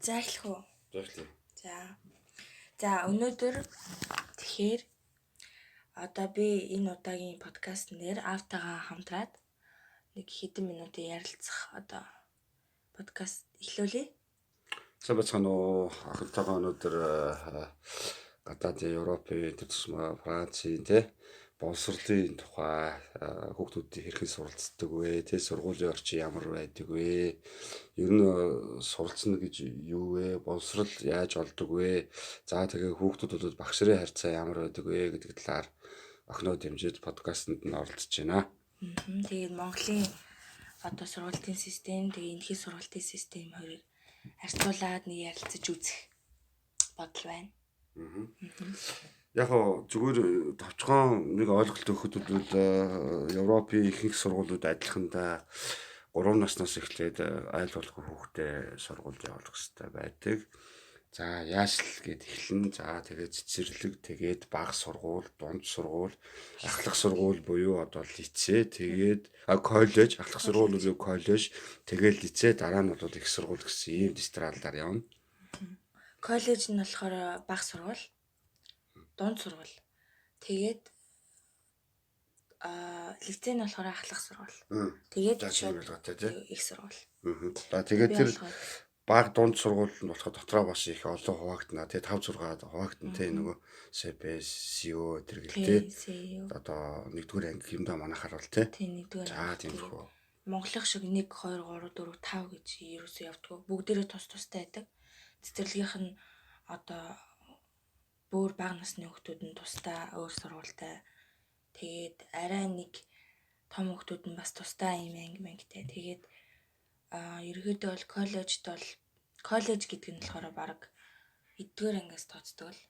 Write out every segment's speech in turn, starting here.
За эхлэх үү? За эхлэе. За. За өнөөдөр тэгэхээр одоо би энэ удаагийн подкаст нэр аавтайгаа хамтраад нэг хэдэн минутын ярилцах одоо подкаст эхлүүлье. Сайн байцгаана уу? Охинтойгоо өнөөдөр гадаадын Европын тэр тусмаа Францын тий боловсролын тухай хүүхдүүдийн хэрхэн суралцдаг вэ? Тэ сургуулийн орчин ямар байдаг вэ? Ер нь суралцна гэж юу вэ? Боловсрол яаж олдог вэ? За тэгээ хүүхдүүд бол багш нарын харьцаа ямар байдаг вэ гэдэг талаар охиноо дэмжиж подкастэнд нь оролцож байна. Тэгээд Монголын одоо сургуулийн систем, тэгээ энэхийн сургуулийн систем хоёрыг харьцуулаад нэг ярилцаж үзэх бодол байна. Яг гоо зүгээр товчхон нэг ойлголт өгөхөд бол Европын ихэнх сургуулиуд адилхандаа 3 наснаас эхлээд айл болох хүүхдээ сургуульд явуулах хэрэгтэй байдаг. За яашл гэд эхлэн. За тэгээд цэцэрлэг, тэгээд бага сургууль, дунд сургууль, ахлах сургууль буюу одоо лицей, тэгээд коллеж, ахлах сургууль буюу коллеж, тэгээд лицей, дараа нь бол их сургууль гэсэн ийм дистралаар явна. Коллеж нь болохоор бага сургууль, дунд сургууль. Тэгээд лицей нь болохоор ахлах сургууль. Тэгээд шууд их сургууль. За тэгээд тэр баг дунд сургууль нь болохоор дотроо бас их олон хуваагдана тий 5 6 хуваагдана тий нөгөө CPS, CO тэр гэл тий. Одоо нэгдүгээр анги юм да манайхаар бол тий. Тий нэгдүгээр. За тиймэрхүү. Монголын шиг 1 2 3 4 5 гэж ерөөсөө явдггүй. Бүгдээрээ тус тустай байдаг. Цэцэрлэгийнх нь одоо бүр бага насны хүүхдүүд нь тусдаа өөр сургуультай. Тэгээд арай нэг том хүүхдүүд нь бас тусдаа ийм анги мангитай. Тэгээд ерөөдөө бол коллежд бол коллеж гэдэг нь болохоор баг эдгээр ангиас тооцдог л.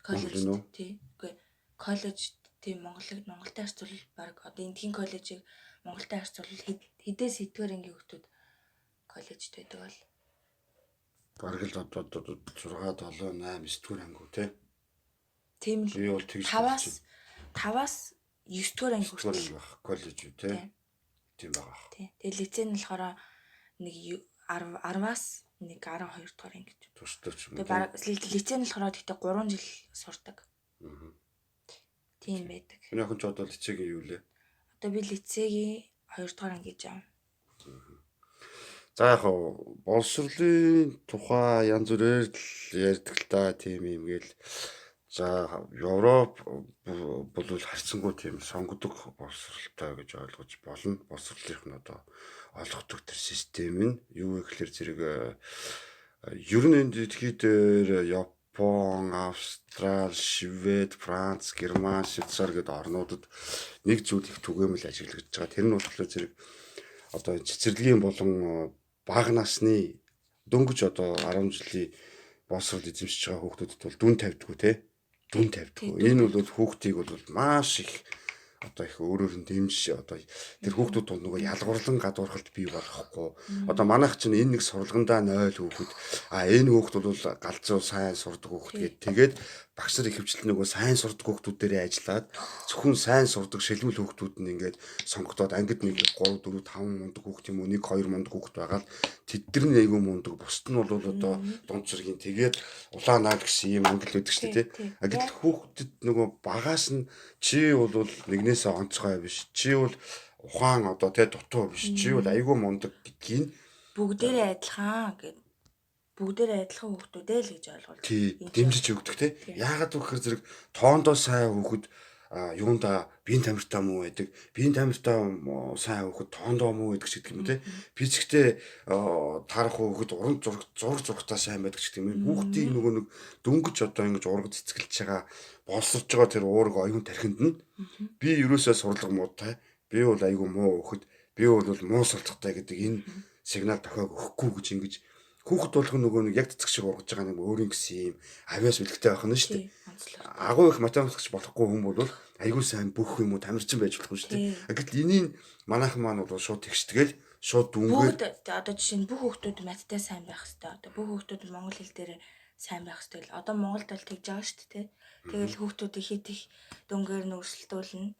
Коллеж тий. Үгүй коллеж тий Монголтай харьцуул баг одоо эндхийн коллежийг Монголтай харьцуул хэдээс эдгээр ангийн хүүхдүүд коллежд байдаг бол. Бараг л одоо 6 7 8 9 дугаар анги үү те. Тийм л. Би бол тэгж 5-аас 9 дугаар анги хүртэл байх коллеж үү те. Тийм байгаа. Тий. Тэгээ лицей нь болохоор нэг 10-аас нэг 12 дугаар анги гэж. Тустай ч юм. Тэгээ бараг лицей нь болохоор гэхдээ 3 жил сурдаг. Тийм байдаг. Миний охин ч одоо лицейгийн юу лээ? Одоо би лицейгийн 2 дугаар анги гэж аа. За яг боловсролын тухай янз бүрээр л ярьдаг л та тийм юм гээл. За Европ бол харьцангуй тийм сонгодог боловсролтой гэж ойлгож болно. Боловсролынх нь одоо олгодог тэр систем нь юу вэ гэхэлэр зэрэг ер нь энэ дэлхий дээр Япон, Австрал, Швед, Франц, Герман, Швейцар гэдэг орнуудад нэг зүйл их түгээмэл ажиглагдаж байгаа. Тэр нь болохоор зэрэг одоо цэцэрлэгийн болон бага насны дөнгөж одоо 10 жилийн боловсрол эзэмшиж байгаа хүүхдүүдэд бол дүн тавьдаггүй те. Дүн тавьдаггүй. Энэ бол хүүхдийг бол маш их одоо их өөрөөр нь дэмжиж одоо тэр хүүхдүүд бол нөгөө ялгуурлан гадуурхалт бий болохгүй. Одоо манайх чинь энэ нэг сурлагандаа 0 хүүхэд, энэ хүүхд бол галзуу сайн сурдаг хүүхэд гээд тэгээд багш нар ихэвчлэн нөгөө сайн сурдаг хүүхдүүд дээрээ ажиллаад зөвхөн сайн сурдаг шилмэл хүүхдүүд нь ингээд сонгогдоод ангид нэг 3 4 5 мундаг хүүхд юм уу 1 2 мундаг хүүхд байгаа л тэд нар нь айгүй мундаг, бусд нь бол одоо дунд зэргийн тэгээд улаанаа гэсэн ийм англи байдаг шүү дээ тий. Гэтэл хүүхдэд нөгөө багаас нь чи бол нэгнээсээ онцгой биш, чи бол ухаан одоо тий дутуу биш, чи бол айгүй мундаг гэдгийг бүгдээрээ адилхан гэд бүгдээрээ адилхан хүүхдүүдээ л гэж ойлгуул. Тий, дэмжиж өгдөг тий. Яагаад гэвэл зэрэг тоондоо сайн хүүхэд юунда биеийн тамиртаа муу байдаг, биеийн тамиртаа сайн хүүхэд тоондоо муу байдаг ч гэдэг юм тий. Физиктэй таарах хүүхэд уран зураг зурагтаа сайн байдаг ч гэдэг юм. Хүүхдийг нөгөө нэг дөнгөж одоо ингэж ураг цэцгэлж байгаа, боловсрож байгаа тэр уураг оюун тархинд нь би ерөөсөө сурлага муутай, би бол айгүй муу хүүхэд, би бол муу сурлагатай гэдэг энэ сигнал тохиог өгөхгүй гэж ингэж хүүхэд болгон нөгөө нэг яг цэцэг шиг ургаж байгаа нэг өөрийн гэсэн юм авиас бэлгтэй байх нь шүү дээ. Агуу их математикч болохгүй хүн бол айгүй сайн бүх юм уу тамирчин байж болохгүй шүү дээ. Гэтэл энийг манайхан маань бол шууд тэгштгэл шууд дүнгээр бүгд одоо жишээ нь бүх хүүхдүүд маттай сайн байх хэвээр. Одоо бүх хүүхдүүд монгол хэл дээр сайн байх хэвээр. Одоо Монголд бол тэгж байгаа шүү дээ. Тэгэл хүүхдүүдийг хит их дүнгээр нь өрсөлдөөлнө.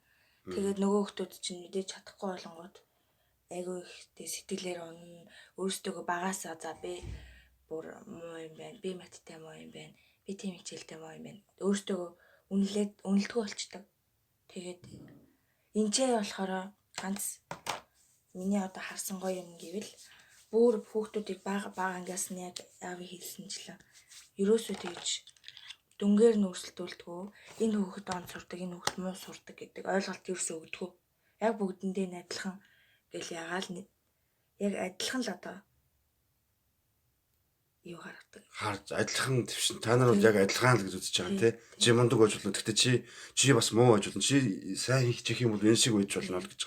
Тэгээд нөгөө хүүхдүүд чинь мэдээж чадахгүй болонгууд айгүй их сэтгэлээр унна. Өөрсдөө багасаа за би Бүр муу юм байна. Би маттай муу юм байна. Би тийм хичээлтэй муу юм байна. Өөртөө үнэлээд үнэлдэггүй болчдөг. Тэгээд энэ ч болохоор ганц миний одоо харсан гоё юм гэвэл бүр хүүхдүүдийг бага бага ангиас нь яг аавын хэлсэнчлэн ерөөсөө тэгж дүнгээр нь өрсөлдүүлдэггүй. Энэ хүүхэд он сурдаг, энэ хүүхэд муу сурдаг гэдэг ойлголт ерөөсөө өгдөггүй. Яг бүгдэндээ нь адилхан гэл ягаал яг адилхан л одоо юу харгадаг. Харж адилхан твшин та нар бол яг адилхан л гэж үзэж байгаа тий. Чи мундаг байж болно. Гэхдээ чи бас муу байж болно. Чи сайн хийчих юм бол энэ шиг байж болно л гэж.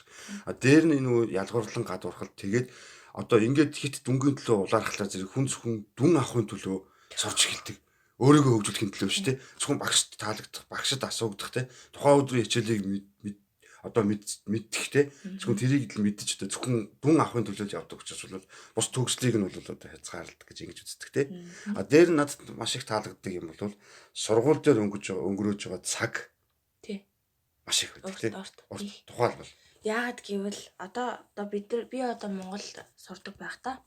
А дээр нь энэ ялгуурлан гадуурхал тэгээд одоо ингээд хит дүнгийн төлөө улаархлаа зэрэг хүн зөвхөн дүн авахын төлөө сурч эхэлдэг. Өөрийгөө хөгжүүлэхин төлөө биш тий. Зөвхөн багшд таалагдах, багшд асуугдах тий. Тухайн өдрийн хичээлийг одоо мэдэх те зөвхөн тэрийг л мэдчих одоо зөвхөн дүн авахын төлөө л явдаг учраас бол бус төгслийг нь бол одоо хязгаарладаг гэж ингэж үздэг те. А дээр нь надад маш их таалагддаг юм бол сургууль дээр өнгөрөөж байгаа цаг тий маш их байдаг те. Тухайлбал яагаад гэвэл одоо бид нар би одоо Монголд сурдаг байхдаа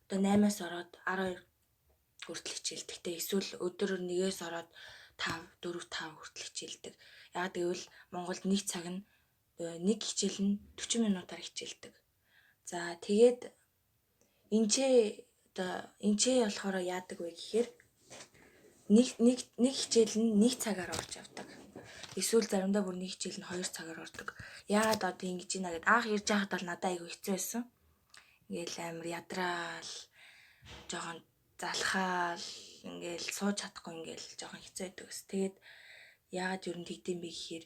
одоо 8-аас ороод 12 хүртэл хичээлдэг те. Эсвэл өдөр 1-ээс ороод 5 4 5 хүртэл хичээлдэг. Яагаад гэвэл Монголд нэг цаг нь нэг хичээл нь 40 минутаар хичээлдэг. За тэгээд энэ ч одоо энэ ч болохоор яадаг вэ гэхээр нэг хичээл нь нэг цагаар орж явдаг. Эсвэл заримдаа бүр нэг хичээл нь 2 цагаар ордог. Яагаад одоо ингэж ийна гэд анх ирж байхад бол надад айгүй хэцүү байсан. Ингээл амар ядраал жоохон залхаал ингээл сууж чадахгүй ингээл жоохон хэцүү байдаг ус. Тэгээд яагаад юу нэгдэм бэ гэхээр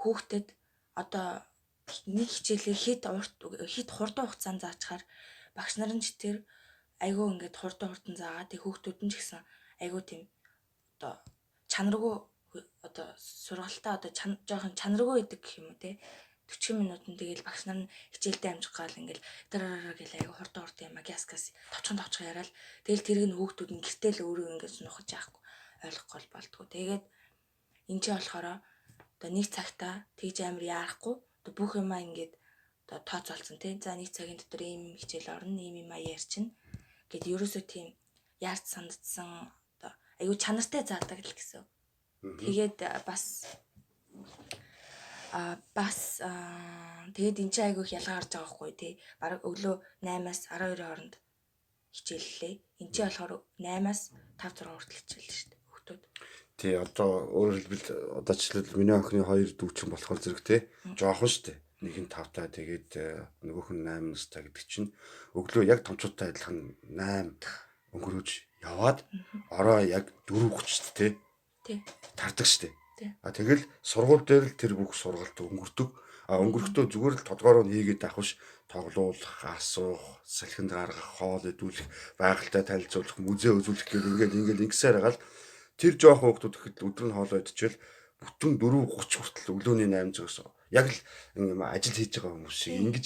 хүүхдэд одоо нэг хичээлээ хэд хурдан хугацаанд заачаар багш нар нь ч тэр айгүй ингээд хурдан заагаа тэг хүүхдүүд нь ч гэсэн айгүй тийм одоо чанаргүй одоо сургалтаа одоо жоохон чанаргүй байдаг гэх юм уу те 40 минутанд тэгэл багш нар нь хичээлдээ амжих гал ингээл дараараа гэл айгүй хурдан юм а гяс гяс товчхон яриад тэгэл тэрийг нь хүүхдүүд нь гэртээ л өөрөө ингээд нухаж яахгүй ойлгохгүй болдгоо. Тэгээд энэ ч болохоор одоо нэг цагтаа тэгж амар яарахгүй одоо бүх юмаа ингээд одоо тооцоолцсон тий. За нэг цагийн дотор ийм хичээл орно, ийм юмаа ярьчин гэд ерөөсөө тийм яарч санддсан одоо айгүй чанартай заадаг л гэсэн. Тэгээд бас тэгээд энэ чинь айгүй их ялгаа гарч байгаа байхгүй тий. Бараг өглөө 8-аас 12-ийн хооронд хичээллээ. Энэ чинь болохоор 8-аас 5 6 хүртэл хичээллээ шүү дээ хүүхдүүд. Тий одоо өөрөөр хэлбэл одоо жишээлбэл миний охины хоёр дүүчин болохоор зэрэг тий жоохон шүү дээ. Нэг нь 5-таа тэгээд нөгөөх нь 8 настай гэдэг чинь өглөө яг томчуудтай адилхан 8 өнгөрөөж яваад ороо яг 4:30 тий. Тий. Тардаг шүү дээ. А тэгэл сургууль дээр л тэр бүх сургалт өнгөрдөг. А өнгөрөхдөө зүгээр л тодгоороо нь хийгээд авах биш тоглуулах, асуух, салхинд гаргах, хоол идүүлэх, байгальтай танилцуулах, музей үзүүлэх гэх ингээд ингэсээр хагаал тэр жоохон хүүхдүүд ихэд өдөр нь хоолоо идчихэл бүтэн 4:30 хүртэл өглөөний 8:00-аас яг л ажил хийж байгаа хүмүүс шиг ингэж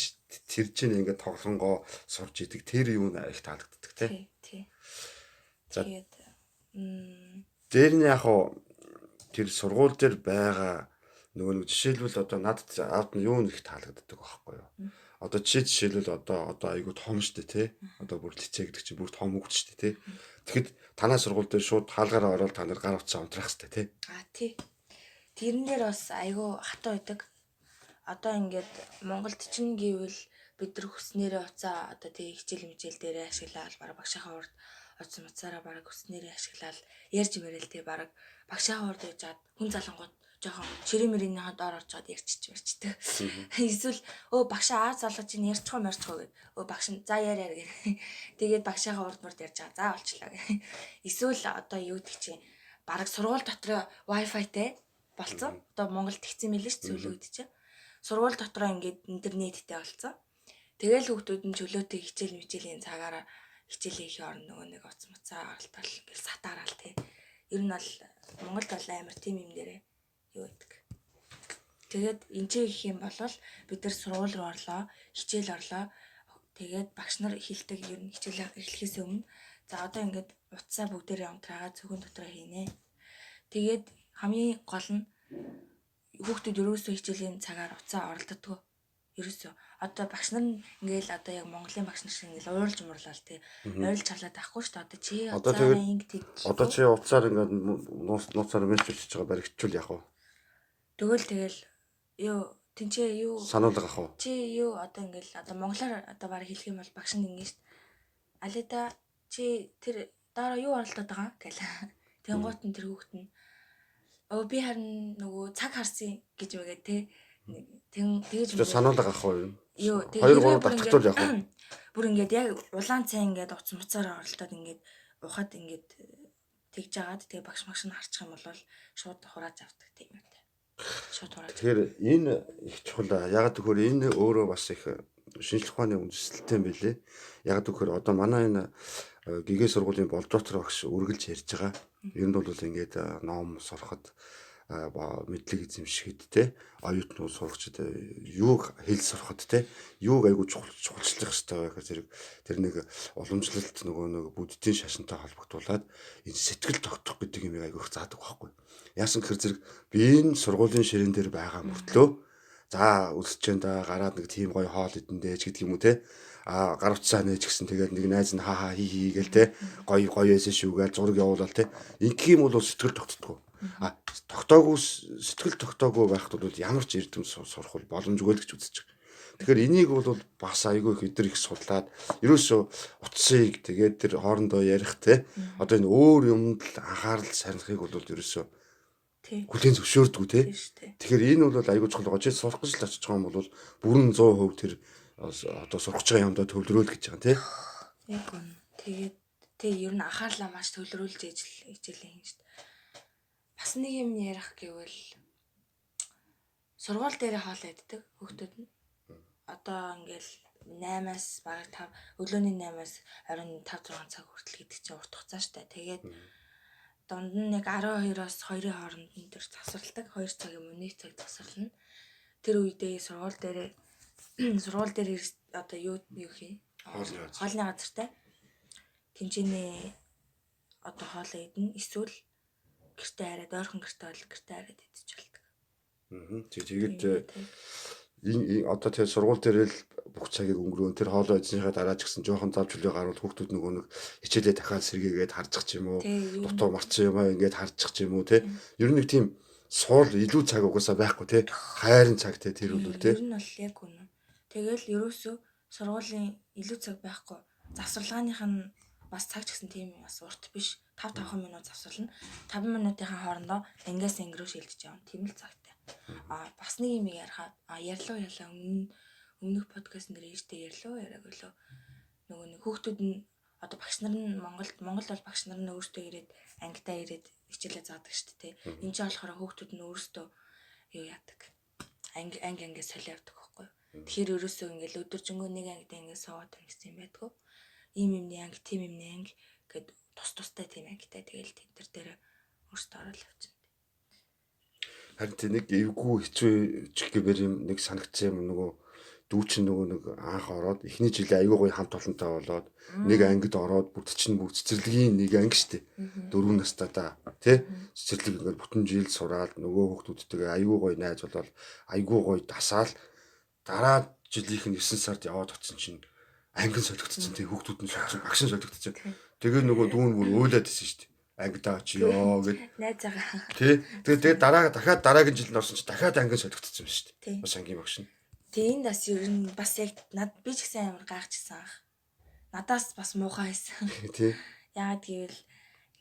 тэр чинь ингээд тоглонгоо сурч идэг тэр юу их таалагддаг тий. Тий. За тэгээд дээр нь яг тэр сургууль дээр байгаа нөгөө нэг жишээлбэл одоо надад аавд нь юу нэг таалагддаг байхгүй юу? Одоо жишээлбэл одоо айгуу том штэ тий. Одоо бүр лицей гэдэг чинь бүр том хүүхд штэ тий. Тэгэхэд танай сургууль дээр шууд хаалгаараа ороод та нар гар утсаа унтраах штэ тий. А тий. Тэрэн дээр бас айгуу хатуу байдаг. Одоо ингээд Монголд чинь гэвэл бид нар хүснээрээ уцаа одоо тий хичээл мичээл дээрээ ашиглаад бараг багшийнхаа урд утас муцаараа бараг хүснээрээ ашиглаад ярьж мэрэл тий бараг багшийнхаа урд байж чад хүн залангууд жоохон ширээ мөрийнхээ доор орж чад ярьчих. Эсвэл өө багшаа аа залгаж чинь ярьчих уу марчих уу гэд. Өө багш нь за яар гэх. Тэгээд багшийнхаа урд мурд ярьж байгаа. За болчлаа гэх. Эсвэл одоо юу гэдэг чинь бараг сургууль дотор wifi-тэй болцсон. Одоо Монголд тэгсэн мэлээ ш сүүлийн үед чинь. Сургууль дотроо ингээд интернеттэй болцсон. Тэгэл хүүхдүүд нь чөлөөтэй хичээл мичээлийн цагаараа хичээлээ хийх орон нөгөө нэг уц муцаа алтал ингээл сатаараал тий. Ер нь бол Монголд бол амар тийм юм дээрээ юу байдаг. Тэгээд энэ ч гэх юм бол бид нар сургууль руу орлоо, хичээл орлоо. Тэгээд багш нар хэлдэг ер нь хичээл эхлэхээс өмнө за одоо ингээд утсаа бүгдээрээ унтраагаа цөөхөн дотроо хийнэ. Тэгээд хамгийн гол нь хүүхдүүд ерөөсөө хичээлийн цагаар утсаа оролдодгоо. Ерөөсөө Одоо багш нар ингээл одоо яг Монголын багш нар шиг ингээл ууралж муурлал тий. Ойрлж чарлаад байхгүй шүү дээ. Одоо чи утсаараа ингэ тэг. Одоо чи утсаар ингээд нууцаар мессеж бичиж байгаа баригдчул яах вэ? Тэгвэл юу тэнцээ юу сануулга авах уу? Чи юу одоо ингээл одоо монголоор одоо баг хэлэх юм бол багш нь ингэ шүү дээ. Алида чи тэр дараа юу оролдоод байгаа гэл. Тэнгуут нь тэр хүүхэд нь өө би харин нөгөө цаг харсан гэж мэгээ те. Тэгэж сануулга авах уу юм? Юу 2 3 давтагдвал яах вэ? Бүр ингээд яг улаан цай ингээд уц муцаараа оролдоод ингээд ухаад ингээд тэгж жагаад тэгээ багш нь харчих юм бол шууд хурааж авдаг тийм юм те. Шууд хурааж. Тэгэхээр энэ их чухал. Ягаад гэвэл энэ өөрөө бас их шинжлэх ухааны үндэслэлтэй юм билээ. Ягаад гэвэл одоо манай энэ гэгээ сургуулийн Болдоотор багш үргэлж ярьж байгаа. Ер нь бол ингээд ном сурахад мэдлэг эзэмшихэд те оюутнууд сурагчид юуг хэл сурахад те юуг айгуу чухалчлах хэрэгтэй вэ гэхээр зэрэг тэр нэг уламжлалт нөгөө нэг буддийн шашинтай холбогдуулаад энэ сэтгэл тогтох гэдэг юм айгуу их заадаг байхгүй. Яасан гэхээр зэрэг би энэ сургуулийн ширээн дээр байгаа мөртлөө за өлсөж да гараад нэг тийм гоё хоол идэндээ ч гэдэг юм уу те а гар утсаа нээж гисэн тэгээд нэг найз нь хаа хаа хий хий гээл те гоё гоё эсэ шүүгээл зураг явуулал те ингэх юм бол сэтгэл тогтдоггүй. А тогтоогүй сэтгэл тогтоогүй байхад бол ямар ч эрдэм сурах бол боломжгүй л гэж үзэж байгаа. Тэгэхээр энийг бол бас айгүй их өдөр их судлаад ерөөсөө утсыг тэгээд тэр хоорондоо ярих те одоо энэ өөр юмд л анхаарал сарнихыг бол ерөөсөө хүлээн зөвшөөрдгүү те. Тэгэхээр энэ бол айгүй чухал байгаа. Чи сурах гэж л очиж байгаа юм бол бүрэн 100% тэр одоо сурах гэж байгаа юмдаа төвлөрөөл гэж байгаа те. Яг үнэ. Тэгээд тэг ер нь анхаарлаа маш төвлөрүүлж ижил хичээлээ хийн шүү дээ. Бас нэг юм ярих гэвэл сургууль дээр хоол иддэг хүүхдүүд нь. Одоо ингээл 8-аас бараг 5 өглөөний 8-аас оройн 5 6 цаг хүртэл гэдэг чинь урт хугацаа штэ. Тэгээд дунд нь нэг 12-оос 2-ын хооронд нь тэр завсарладаг. 2 цаг юм уу 1 цаг завсарлана. Тэр үедээ сургууль дээр сургууль дээр одоо юу хий? Хоолны газартай. Тэнцэнэ одоо хоолоо идэнэ. Эсвэл гэртээ хараад ойрхон гэртээ бол гэртээ хараад идэж болдог. Тэгээд энэ одоо тэр сургууль дээр л бүх цагийг өнгөрөөн тэр хоолоо идсэнийхээ дараа ч гэсэн жоохон зав чөлөө гарвал хүүхдүүд нөгөө нэг хичээлээ дахиад сэргээгээд харчих ч юм уу, дутуу марцсан юм аа ингээд харчих ч юм уу те. Ер нь нэг тийм суул илүү цаг угаасаа байхгүй те. Хайрын цаг те тэр бол те. Ер нь бол яг үнэ. Тэгэл ерөөсөө сургуулийн илүү цаг байхгүй. Завсарлагааных нь бас цаг ч гэсэн тийм бас урт биш. 5-5 минут завсарлана. 5 минутынхаа хоорондоо ангиас анги руу шилжиж явна. Тийм л цагтай. А бас нэг юм ярихаа ярьлуу ялаа өмнөх подкаст нэр ээжтэй ярьлуу яриаг лөө. Нөгөө нэг хүүхдүүд нь одоо багш нар нь Монголд бол багш нар нь өөрсдөө ирээд ангидаа ирээд хичээлээ заадаг шүү дээ. Энд чинь болохоор хүүхдүүд нь өөрсдөө юу яадаг. Анги анги анги солио явдаг байхгүй юу. Тэгэхээр ерөөсөө ингээл өдөржингөө нэг ангидаа ингээд суугаад байна гэсэн юм байдгүй. Ийм юмны анги, тийм юмны анги гэд тус тустай тийм ангитай тэгэл тэн дээр өөрсдөө орол явчихна. Харин тийм нэг эвгүй хэцүү ч гэмээр юм нэг санагдсан юм нөгөө дүү чинь нөгөө нэг анх ороод эхний жилээ аягүй гоё хамт олонтой болоод нэг ангид ороод бүгд чинь бүгд цэцэрлэгийн нэг анги штэ. 4 настай да тий цэцэрлэг ингээд бүтэн жил сураад нөгөө хүүхдүүдтэйгээ аягүй гоё найз болоод аягүй гоё дасаал дараа жилийнх нь 9 сард яваад очсон чинь ангин солигдсон тий хүүхдүүд нь солигдсон багш нь солигдсон. Тэгээ нөгөө дүүн бүр уйлаад исэн штэ. Ангидаа очиё гэд найзаагаа. Тий. Тэгээ дараа дахиад дараагийн жил нь орсон чинь дахиад ангин солигдсон юм шүү дээ. Бас ангийн багш нь. Тэг энд бас ер нь бас яг над би ч гэсэн амар гайхчихсан ах. Надаас бас муухай байсан. Тий. Яагаад гэвэл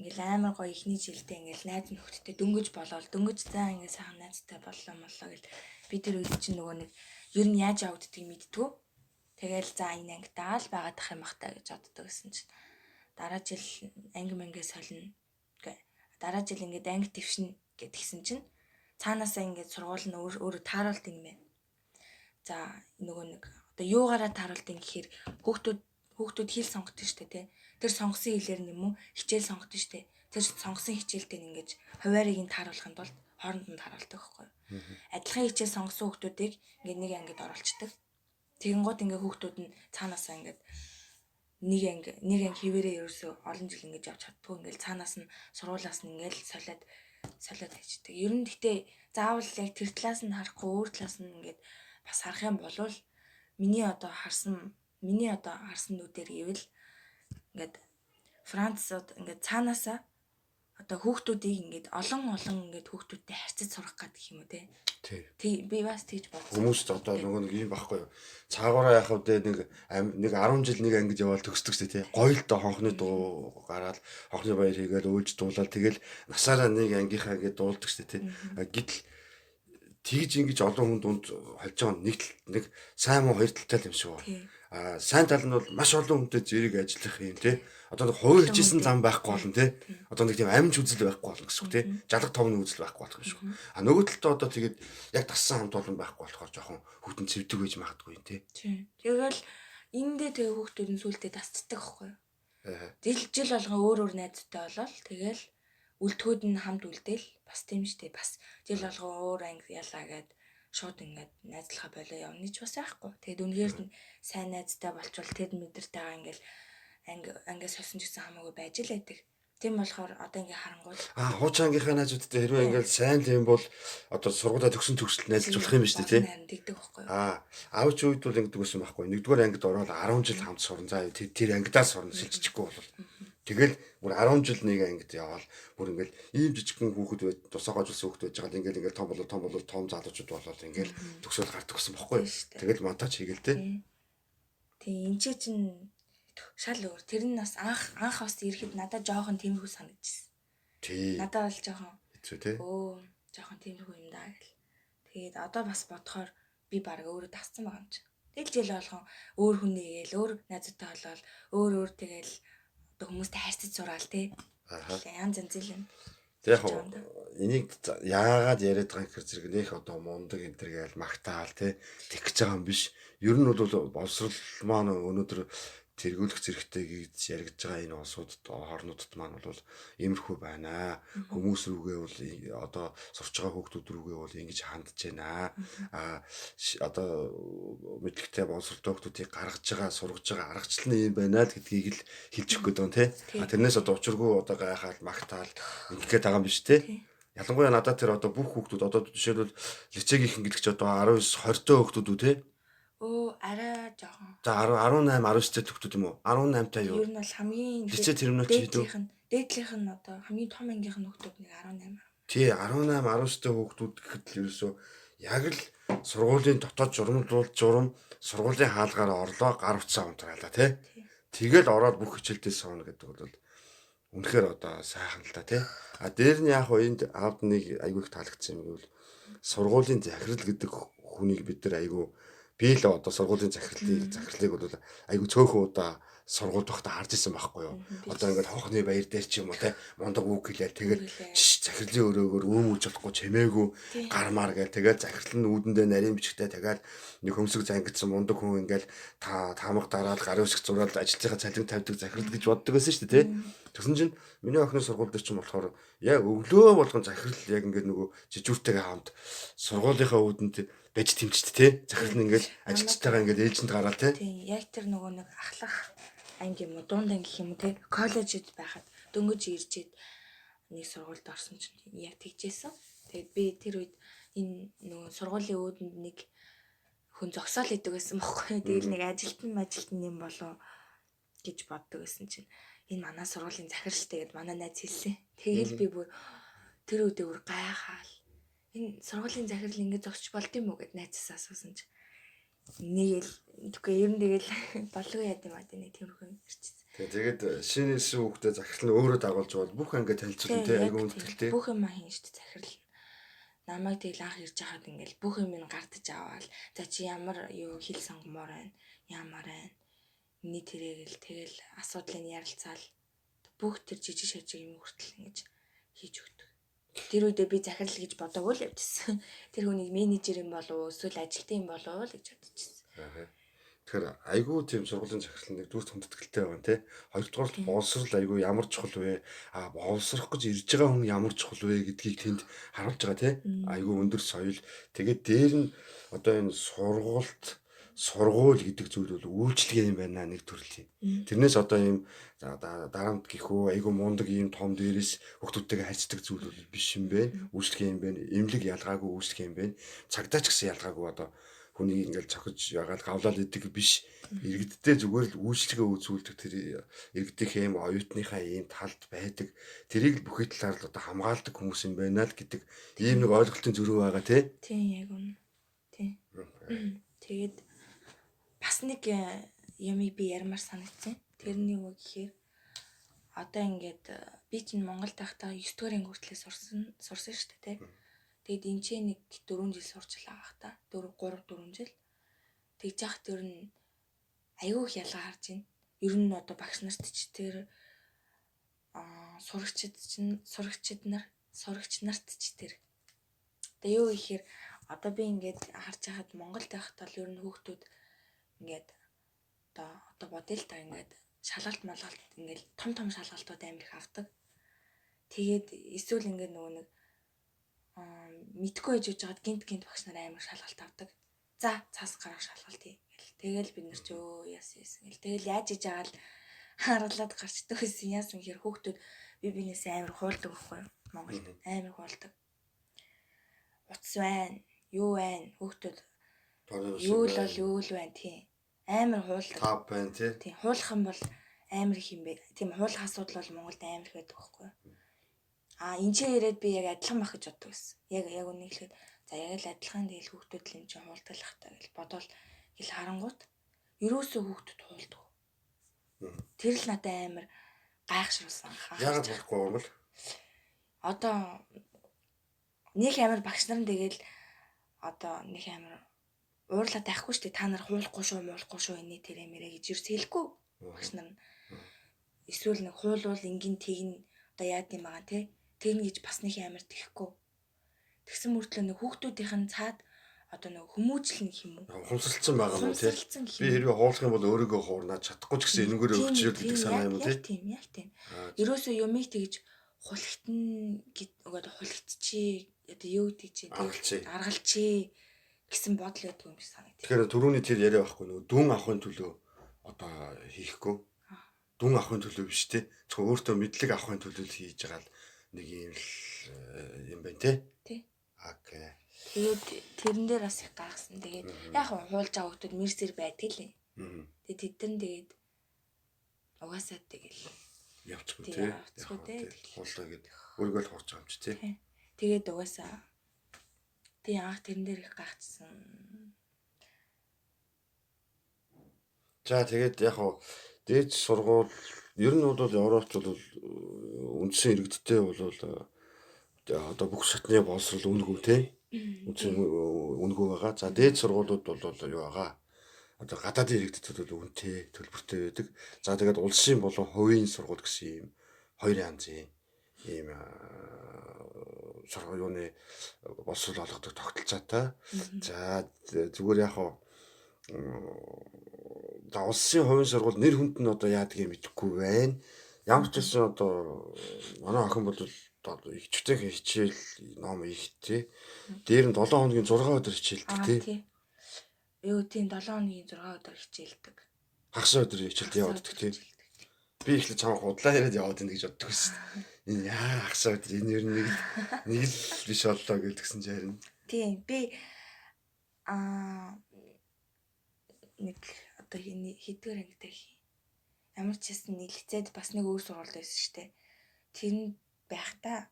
ингээл амар гоё эхний жилдээ ингээл найз нөхдөдтэй дөнгөж болоод дөнгөж заа ингээл сайхан найзтай боллоо моллоо гэл би тэр үед чинь нөгөө нэг ер нь яаж явагддгийг мэдтгүү. Тэгэл за энэ ангидаа л байгаад ах юм бах та гэж боддог гэсэн чинь дараа жил анги мэнгээ солино. Дараа жил ингээд анги твшин гэдгсэн чинь цаанаасаа ингээд сургууль нь өөрөө тааруулт юм байна. За нөгөө нэг одоо юугаараа тааруулт юм гэхээр хүүхдүүд хэл сонгодог шүү дээ тий. Тэр сонгосон хэлээр нь юм уу хичээл сонгодог шүү дээ. Тэр сонгосон хичээлтэй нь ингээд хуваарийг нь тааруулахын тулд хооронд нь тааруулдаг байхгүй юу. Адилхан хичээл сонгосон хүүхдүүдийг ингээд нэг ангид оруулцдаг. Тэгэнгუთ ингээд хүүхдүүд нь цаанаасаа ингээд нэг анги хэвээрээ ерөөсөө олон жил ингэж явж чаддгүй ингээл цаанаас нь сургуулаас нь ингээл солиод хайчдаг. Ер нь гэхдээ заавал яг тэр талаас нь харахгүй өөр талаас нь ингээд бас харах юм болвол Миний одоо харсан нүдээр гэвэл ингээд Францууд ингээд цаанаасаа одоо хүүхдүүдийг ингээд олон олон ингээд хүүхдүүдтэй харьцаж сурах гэдэг юм уу те. Тий. Би бас тэгж бодсон. Хүмүүст одоо нөгөө нэг юм баггүй юу. Цаагаараа яхав дээ нэг нэг 10 жил нэг ангид яваал төгсдөг сте тий. Гоё л доо хонхны дуу гараад хонхны баяр хийгээл уйлж дуулаад тэгэл насаараа нэг ангийнхаа ингээд дуулдаг сте тий. Гэтэл тэгж ингэж олон хүн дунд холж байгаа нэг нэг сайн муу хоёр талтай юм шиг байна. Аа, сайн тал нь бол маш олон хүнтэй зэрэг ажиллах юм тий. Одоо нэг хувийн хичээсэн зам байхгүй болно тий. Одоо нэг тийм амж үзэл байхгүй болно гэсэн үг тий. Жалга товны үзэл байхгүй болох юм шиг. А нөгөө талдаа одоо тэгээд яг дассан хамт олон байхгүй болохоор жоохон хүүтэн цэвдэг байж магадгүй юм тий. Тэгэл эндээ тэгээ хүүхдүүд нь сүултээ дасцдаг байхгүй юу? Жил жил болгон өөр өөр найзтай болол тэгэл үлдэхүүд нь хамт үлдээл бас тийм штэ, бас жил болгон өөр анги ялаа гэд шууд ингээд найзлахаа болоо явна ч бас яахгүй. Тэгээд үнэхээр нь сайн найзтай болчвол тэд мэдэртэйгээ ингээд анги ангиас сольсон ч гэсэн хамаагүй байж л байдаг. Тийм болохоор одоо ингээ харангуул Аа, хуучин ангийнхаа найзуудтай хэрвээ ингээд сайн л юм бол одоо сургуулаа төгсөн төгсөлт найзалж болох юм биш үү тий? Тэгдэг байхгүй юу? Аа, аавч үед бол ингэдэг байсан байхгүй. Нэгдүгээр ангид ороод 10 жил хамт сурна. За тэр ангидаа сурна, шилжчихгүй бол. Тэгэл бүр 10 жил нэг ангид яваал бүр ингээл ийм жижигхэн хүүхэд байж тусаа гожлсон хүүхэд байж байгаа ингээл ингээл том болол том болол том залуучууд болол ингээл төгсөөл гардаг гэсэн бохгүй. Тэгэл монтаж хийгээл тий. Тий, энэ чинь шал өөр. Тэр нь бас анх анх бас ирэхэд надад жоохон тиймэрхүү санагдчихсэн. Тий. Надад бол жоохон хэцүү тий. Өө, жоохон тиймэрхүү юм даа гэл. Тэгээд одоо бас бодохоор би баг өөрөө тасцсан байгаа юм чи. Тэгэл жил болгон өөр хүн нэгээл өөр найзуудтай болоод өөр өөр тэгэл одоо хүмүүстэй харьцаж сураал тий. Аа. Янз янз юм. Тэг яг энийг яагаад яриад байгаа гэхэр зэрэг нэх одоо мундаг энэ төр гээл магтаал тий тэгж байгаа юм биш. Ер нь бол боловсрол маань өнөөдөр тэргүүлэх зэрэгтэй гэж яригдж байгаа энэ улсуудад орнуудад маань бол иймэрхүү байна. Хүмүүс рүүгээ бол одоо сурч байгаа хүүхдүүд рүүгээ бол ингэж хандж байна. Аа, одоо мэдлэгтэй боловсролтой хүүхдүүдийг гаргаж байгаа, сургаж байгаа аргачлал нь юм байна л гэдгийг л хэлж өгөх гээд байгаа юм тий. А тэрнээс одоо учиргүй одоо гайхаал магтаал ингэх гээд байгаа юм биш тий. Ялангуяа надад тэр одоо бүх хүүхдүүд одоо жишээлбэл лицейгийнхэн гэдэг чи одоо 19 20 тоо хүүхдүүд үү тий. Өө, арай жоохон. За 18 19 тэй төгтүүд юм уу? 18 та юу? Ер нь бол хамгийн лицей терминал чи хэдүү? Дээдлийнх нь одоо хамгийн том ангийнх нь хүүхдүүд нэг 18. Тий, 18 19 тэй хүүхдүүд гэхэд л ерөөсөө яг л сургуулийн дотоод журамлуул журам сургуулийн хаалгаар орлоо, гар утсаа унтраалаа тий. Тэгэл ороод бүх хичээлдээ сууна гэдэг бол үнэхээр одоо сайхан л та тий. А дээр нь яг хоо энд аавд нэг айгүй их таалагдсан юм гэвэл сургуулийн захирал гэдэг хүнийг бид нар айгүй би л одоо сургуулийн захирлыг бол айгүй цөөхөн удаа сургуульд байхдаа харж исэн байхгүй юу. Одоо ингээд хонхны баяр дээр ч юм уу те мундаг үг хэлээл тэгэл захирлын өрөөгөр үүм үүж болохгүй чимээгүй гармаар гээл тэгэл захирал нь үүдэндээ нарийн бичгтэй тэгэл нэг хөмсөг зангидсан мундаг хүн ингээл та таамаг дараал гарын үсэг зураал ажилтныхаа цалин тавьдаг захирал гэж боддог байсан шүү дээ те. Тэгсэн чинь миний охины сургууль дээр чинь болохоор яг өглөө болгон захирал яг ингээд нөгөө жижүүртэйгээ хамт сургуулийнхаа үүдэнд байж тэмчт те. Захирал нь ингээл ажилчтайгаа ингээд ээлжинд гараал те. Тийм, яг тэр нөгөө нэг ахлах анги юм уу, дунд анги гэх юм уу те. Коллежид байхад дөнгөж иржээд нэг сургуульд орсон чинь яг тэгжээсэн. Тэгээд би тэр үед энэ нөгөө сургуулийн өөдөнд нэг хүн зогсоол идэг байсан бохгүй. Тэгэл нэг ажилтан юм болоо гэж боддог байсан чинь энэ манай сургуулийн захиралтай гэд манай найз хэлсэн. Тэгэл би бүр тэр үедээ бүр гайхаал. Энэ сургуулийн захирал ингэж зогсож болд юм уу гэд найзаас асуусан чинь нэг л тэгэхгүй ер нь тэгэл болгүй яд юм аа нэг тиймэрхүү юм ирчихсэн. Тэгээд шинэ ирсэн хүүхдээ захирал нь өөрөө дагуулж бол бүх анги танилцуулна тий, айгүй хүндэтгэлтэй. Бүх юм хийн шүү дээ захирал. Намайг тэгэл анх ирж хахад ингээл бүх юм нь гардаж аваал. За чи ямар юу хэл сонгомоор байна? Ямар байна? Миний тэрэгэл тэгэл асуудлыг ярилцаал бүх тэр жижиг шажиг юм хүртэл ингэж хийж өгдөг. Тэр үедээ би захирал гэж бодоогүй л явжсэн. Тэр хүнийг менежер юм болов уу эсвэл ажилтан юм болов уу гэж бодчихсон. Тэгэхээр айгүй тийм сургуулийн захирал нэг дүүрт хүндэтгэлтэй байгаа тий. Хоёрдугаар боловсрал айгүй ямар чухал вэ? А боловсрох гэж ирж байгаа хүн ямар чухал вэ гэдгийг тэнд харуулж байгаа тий. Айгүй өндөр соёл. Тэгээд дээр нь одоо энэ сургуульд сургууль гэдэг зүйл бол үйлчлэгээ юм байна нэг төрлийн. Тэрнээс одоо ийм дарамт гихүү айгүй мундаг ийм том дээрээс хүүхдүүдтэйгээ харьцдаг зүйл бол биш юм байна. Үйлчлэгээ юм байна. Эмнэлэг ялгаагүй үйлчлэгээ юм байна. Цагдаа ч гэсэн ялгаагүй одоо Хүнийг ингээл цохиж ягаал гавлал идэг биш. Иргэддээ зүгээр л үйлчлэгээ үзүүлдэг тэр иргэдийнхээ юм оюутныхаа ийм талд байдаг. Тэрийг л бүхий талаар л одоо хамгаалдаг хүмүүс юм байна л гэдэг ийм нэг ойлголтын зөрүү байгаа тий. Тийм яг үнэ. Тийм. Тэгээд бас нэг юмыг би ярмаар санагдсан. Тэрний юу гэхээр одоо ингээд би чинь Монголд байхдаа 9 дугаар анги хүртлээр сурсан шүү дээ тий. Тэгээд энэ ч нэг 4 жил сурчлаа байх та. 4 3 4 жил. Тэгж яах тэр нь аюу их ялгаа харж байна. Ер нь одоо багш нарт ч тэр сурагчид чинь сурагч нарт ч тэр. Тэгээ юу гэхээр одоо би ингээд харж байхад Монголд байхад бол ер нь хүүхдүүд ингээд одоо бодъё л та ингээд шалгалт малгалт ингээд том том шалгалтууд амар их авдаг. Тэгээд эсвэл ингээд нөгөө нэг мэдгүй байж байгаад гинт багш нар амар шалгалт авдаг. За цаас гарах шалгалт хий гэл. Тэгэл бид нар ч өө яасан яасан гэл. Тэгэл яаж иж байгаа л харгалаад гарчдаг байсан. Яасан гэхээр хүүхдүүд би бинээсээ амар хуулдаг байхгүй юу? Монголд амар хуулдаг. Утас байна, юу байна, хүүхдүүд юу л бол юу л байна тийм. Амар хуулдаг. Тав байна тий. Тийм, хуулах юм бол амар их юм бэ. Тийм, хуулах асуудал бол Монголд амар их байдаг байхгүй юу? А энэ ч ирээд би яг адилхан байх гэж боддог гэсэн. Яг үнийг хэлэхэд за яг л адилхан тэгэл хүүхдүүд л юм чинь хуулдаг та гэж бодоол гэл харангуут ерөөсөө хүүхдүүд хуулдаг. Тэр л надад амар гайхшруулсан. Яагаад болохгүй юм бол? Одоо нэг амар багш нар нь тэгэл одоо нэг амар уурлаад байхгүй шүү дээ. Та нар хуулахгүй шүү, муулахгүй шүү энэ тэр эмэрэ гэж ерөөс хэлэхгүй багш нар нь. Эсвэл нэг хуулвал энгийн тэгнэ одоо яад юм байгаа те. Тэгнэ гэж бас нэг амар тэхгүй. Тэгсэн мөртлөө нэг хүүхдүүдийнх нь цаад одоо нэг хүмүүжлэн гэх юм уу? Ухамсарлцсан байгаа юм тий. Би хэрвээ хуулах юм бол өөрийгөө хуурнаа чадахгүй ч гэсэн энэнгээр өгчрэл гэдэг санаа юм уу тий. Тийм, яг тийм. Ерөөсөө юмыг тэгж хулхтан гэд өгөөд хулхтчи одоо юу гэдэг чи аргалчи гэсэн бодол байдаг юм шиг санагдав. Тэгэхээр түрүүний тэр яриа байхгүй нөгөө дүн авахын төлөө одоо хийхгүй. Дүн авахын төлөө биш тий. Зөвхөн өөртөө мэдлэг авахын төлөө л хийж байгаа л нэг юм л юм байна тий. Тий. Окей. Тэгээд тэрэн дээр бас их гайхсан. Тэгээд яг хуулж байгаа хүмүүс мэрсэр байдаг л юм. Тэгээд тэд нар тэгээд угаасаа тэгэл явчихгүй тий. Явчихгүй тий. Хуулаа гэд өөрийгөө л хуурч байгаа юм чи тий. Тэгээд угаасаа тий анх тэрэн дээр их гайхчихсан. За тэгээд яг хуу дээд сургууль ер нь бол Европт бол үндсэн иргэдтэй бол одоо бүх шатны боловсрол үнэгүй тий. Үндсэн үнэгүй байгаа. За дээд сургуулиуд бол юу байгаа? Одоо гадаадын иргэдэд бол үнэтэй, төлбөртэй байдаг. За тэгээд улсын болон хувийн сургууль гэсэн ийм хоёр янзын ийм сургууль юуны боловсрол олгодог тогтолцоотой. За зүгээр яг хуу за улсын хувийн сургууль нэр хүнд нь одоо яадаг юм мэдэхгүй байна. Ямар ч байсан одоо манай охин бол ихчвтэйхэн хичээл ном ихтэй. Дээр нь 7 хоногийн 6 өдөр хичээлдэг тий. Юу тийм 7 хоногийн 6 өдөр хичээлдэг. Хагас өдөр хичээлд яваад идэх тий. Би эхлээд чамайг худлаа яриад яваад ийн гэж боддог байсан. Энэ яа хагас өдөр энэ ер нь нэг л биш боллоо гэлдгсэн чи харин. Тийм би нэг одоо хэдгээр ангитай хий. Ямар ч байсан нэг лицээд бас нэг өөр сургууль байсан шүү дээ. Тэр нь байхдаа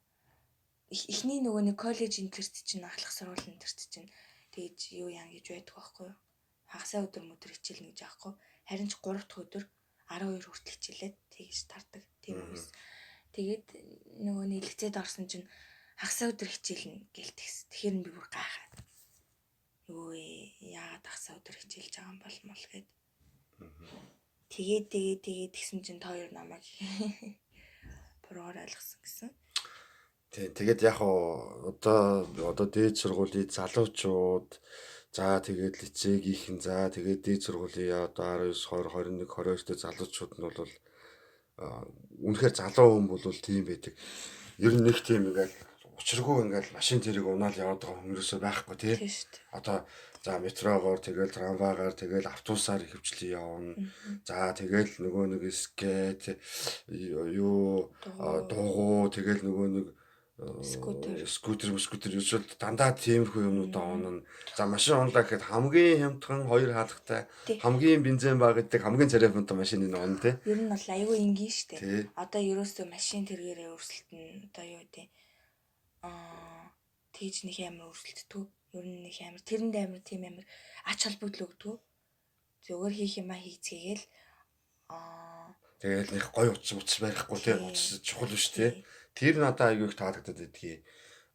эхний нөгөө нэг коллеж энтерт чинь ахлах сургууль энтерт чинь тэгж юу яан гэж байдаг байхгүй юу? Хагасаа өдөр мөдөр хичээлнэ гэж аахгүй. Харин ч 3 дахь өдөр 12 хүртэл хичээлээд тэгж тардаг. Тийм үү. Тэгээд нөгөө нэг лицээд орсон чинь хагасаа өдөр хичээлнэ гэл тэгс. Тэгэхээр би бүр гайхаад. Юу яагаад хагасаа өдөр хичээлж байгаа юм бол мол гэд. Тэгээд тэгээд тэгээд тэгсэн чинь та хоёр намайг буруугаар ойлгосон гэсэн. Тийм тэгээд яг одоо дээд сургуулийн залуучууд за тэгээд лицейгийнхэн за тэгээд дээд сургуулийн одоо 19 20 21 22 дэх залуучууд нь бол үнэхээр залуу хүн бол тийм байдаг. Ер нь нэг тийм ингээл учиргүй ингээл машин тэрийг унаал яваад байгаа хүн ерөөсөө байхгүй тий. Одоо за метрогоор тэгэл трамвайгаар тэгэл автобусаар ихэвчлэн явна. За тэгэл нөгөө нэг скет юу дугуй тэгэл нөгөө нэг Скутер. Скутер ерөөсөө дандаа тиймэрхүү юмнуудаа унана. За машин унлаа гэхэд хамгийн хямдхан хоёр хаалгатай, хамгийн бензин бага гэдэг хамгийн царай фонтой машиныг унана тий. Ер нь бол айгүй энгийн штэ. Одоо ерөөсөө машин тэргээрээ өрсөлдөн одоо юу гэдэг тэгж нэг амар өрсөлддөг. Ер нь нэг амар тэрэнд амар тийм амар ач холбогдол өгдөг. Зүгээр хийх юмаа хийцгээгээл Тэгэл нэг гоё утас барихгүй тий. Утас чухал биш тий. Тэр надад айгүй их таалагдаад байдгийг.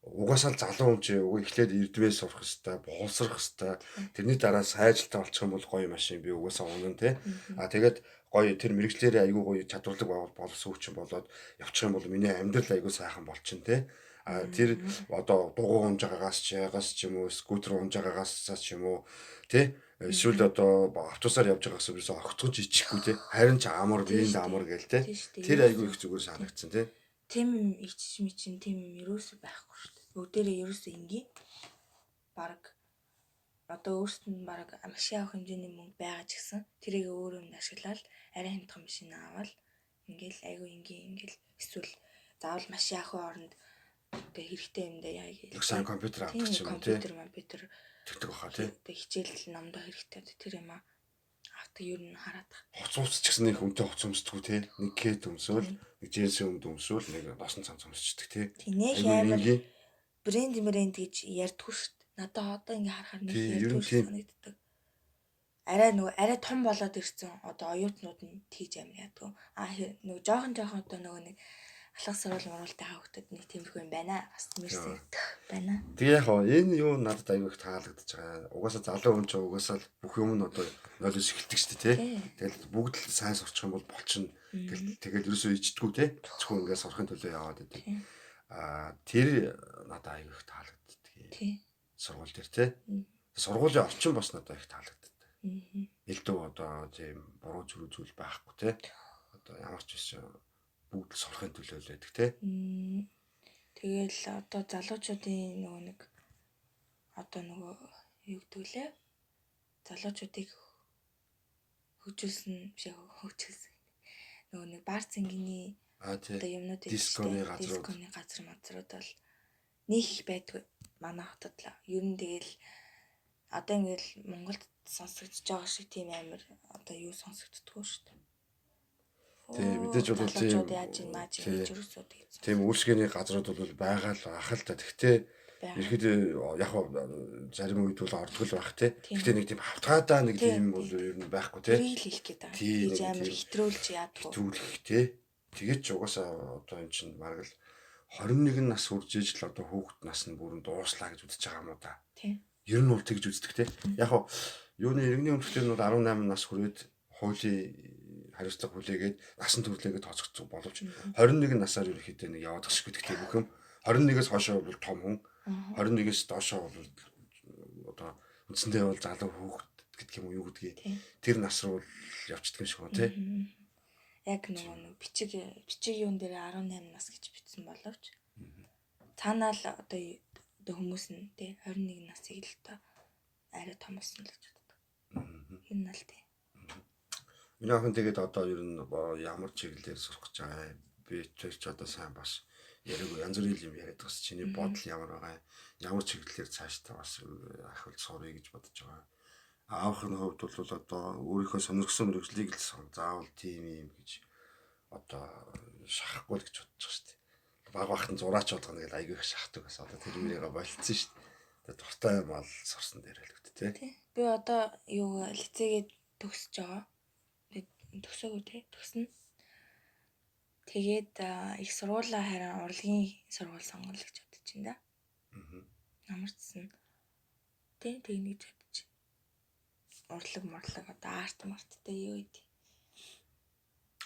Угаасаа л залуу хүн чи уг эхлээд эрдвээ сурах хэвээр, боловсрох хэвээр. Тэрний дараа сайжилтаа болчих юм бол гоё машин би угаасаа унана тий. А тэгээд гоё тэр мэрэгчлэрээ айгүй гоё чадварлаг байгуул боловсон хүчин болоод явчих юм бол миний амьдрал айгүй сайхан болчин тий. А тэр одоо дугуй унж байгаагаас ч ягаас ч юм уу, скутер унж байгаагаас ч юм уу тий. Эсвэл одоо автобусаар явж байгаагаас ерөөсөө огцгож ичихгүй тий. Харин ч амар биеинд амар гээл тий. Тэр айгүй их зүгээр санагдсан тий. Тийм юм ичиж мичин тийм юм ерөөсөө байхгүй шүү дээ. Бүгдээрээ ерөөсөө энгийн. Бараг одоо өөрсдөд нь бараг машин авах хэмжээний мөнгө байгаа ч гэсэн тэрийг өөр юмд ашиглаад арай хямдхан машин аваад ингээл айгүй энгийн ингээл эсвэл заавал машин авахын оронд тэгээ хэрэгтэй юмдаа яа гээл. Нэг сайн компьютер авах ч юм уу тий. Компьютер тэгдэг баха тий. Тэгээ хичээл номдоо хэрэгтэй тэр юм аа авдаг ер нь хараад тах. Хувц хувц ч гэсэн нэг хүнтэй хувц өмсдөггүй тий. Нэг кет өмсөөл, нэг джинсийн өмд өмсөөл, нэг досон цамц өмсчдөг тий. Тий, нэг амар брэнд брэнд гэж ярьдгүй шүү дээ. Надад одоо ингээ харахаар нэг ярьдгүй санагддаг. Арай нөгөө арай том болоод ирсэн одоо оюутнууд нь тийж амар ядгүй. А нөгөө жоохон жоохон одоо нөгөө нэг алхах сурвал муруултай хавхтад нэг тиймэрхүү юм байна. Бас мэрсэх байна. Тэгээ яг хоо энэ юу надад аягүй их таалагдчихж байгаа. Угаасаа залуу хүн чинь угаасаа л бүх юм нь одоо нойлоос эхэлдэг шүү дээ, тий. Тэгэл бүгд л сайн сурчих юм бол болчихно. Тэгэл ерөөсөө ичдэггүй тий. Зөвхөн ингээд сурахын төлөө яваад байдаг. Аа тэр надад аягүй их таалагддаг. Тий. Сургууль дээр тий. Сургуулийн орчин бас надад их таалагддаг. Элдв одоо тийм буруу зүрх зүйл байхгүй тий. Одоо ямар ч байсан бүгд л сурахын төлөө л байдаг тий. Тэгэл одоо залуучуудын нөгөө нэг одоо нөгөө юу гэдэг лээ? Залуучуудыг хөгжүүлсэн биш хөгжүүлсэн. Нөгөө нэг бар цэнгэний одоо юмнууд дисконы газрууд, дисконы газар мазрууд бол нэг их байдгүй манай хотод л. Ер нь тэгэл одоо ингээл Монголд сонсогдож байгаа шиг тийм амар одоо юу сонсогддгоо шүү дээ. Тий, мэдээж бол тийм яаж юм мааж гэж юусоо тэгсэн. Тийм үйлчлэгээний газрууд бол байгаа л ах л та. Тэгтээ ерхэд яг зарим үед бол орлого байх тий. Тэгтээ нэг тийм хавтгаадаа нэг тийм бол ер нь байхгүй тий. Тэрийг л хэлэх гээд байгаа. Тийж амар хэтрүүлж яадгүй. Хэтрүүлэх тий. Тэгээд ч угаасаа одоо эн чинь бараг л 21 нас хүрж ижил одоо хүүхэд нас нь бүрэн дууслаа гэж үзэж байгаа юм уу та. Тий. Ер нь бол тэгж үздэг тий. Яг хав юуны иргэний өмчтөр нь бол 18 нас хүрээд хуулийн хариуцлага хүлээгээд насан туршлаагээд тооцогдсон боловч 21 насаар ерөнхийдөө нэг яваад гэх гэдэг тийм бүх юм. 21-ээс хойшоо бол том хүн, 21-ээс доошоо бол одоо үндсэндээ бол залуу хүүхэд гэдэг юм уу юу гэдгийг тэр нас руу явцдаг юм шиг байна тий. Яг нөгөө бичиг юун дээр 18 нас гэж бичсэн боловч цаанаа л одоо хүмүүс нь тий 21 насыг л одоо арай том болсон л гэж боддог. Энэ нь л тий. Миний охин тэгээд одоо ер нь ямар чиглэлээр сурах гэж байгаа юм. Би ч одоо сайн бас яриаг янз бүрийн юм яриад бас чиний бодол ямар байгаа юм. Ямар чиглэлээр цаашдаа бас ахвал сурыг гэж бодож байгаа. Аавын хувьд бол одоо өөрийнхөө сонирхсан мэргэжлийг л заавал тийм юм гэж одоо шахахгүй л гэж бодож байгаа шүү дээ. Баг багт нь зураач болгоно гэж айгүй их шахдаг бас одоо тэр мөрийгээ болцсон шүү дээ. Дуртай юм ал сурсан дээр л үт тий. Би одоо юу лицейгээ төгсөж байгаа. Төгсөөгүй тий. Төгснө. Тэгээд их сургуулаа харин урлагийн сургууль сонгоно гэж бодож байна да. Ямар ч гэсэн тий тэгнэ гэж бодож байна. Урлаг морлог одоо арт марттай юу гэдэг.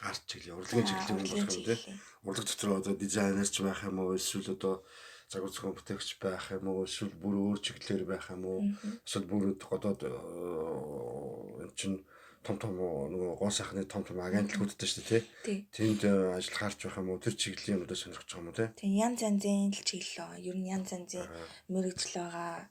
Арт чиглэл, урлагийн чиглэл юм болох юм тий. Урлаг дотор одоо дизайнер ч байх юм уу, эсвэл одоо загвар зохион бүтээгч байх юм уу, эсвэл бүр өөр чиглэлээр байх юм уу, эсвэл бүр гадаад энэ чинь том том нөгөө гоо сайхны том том агентлагуудтай шүү дээ тий. Тэнд ажиллахаарч байх юм уу? Тэр чиглэлийн юмудаа сонирхож байгаа юм уу тий? Тийм янз янзын л чиглэл байгаа. Ер нь янз янзын мэрэгжил байгаа.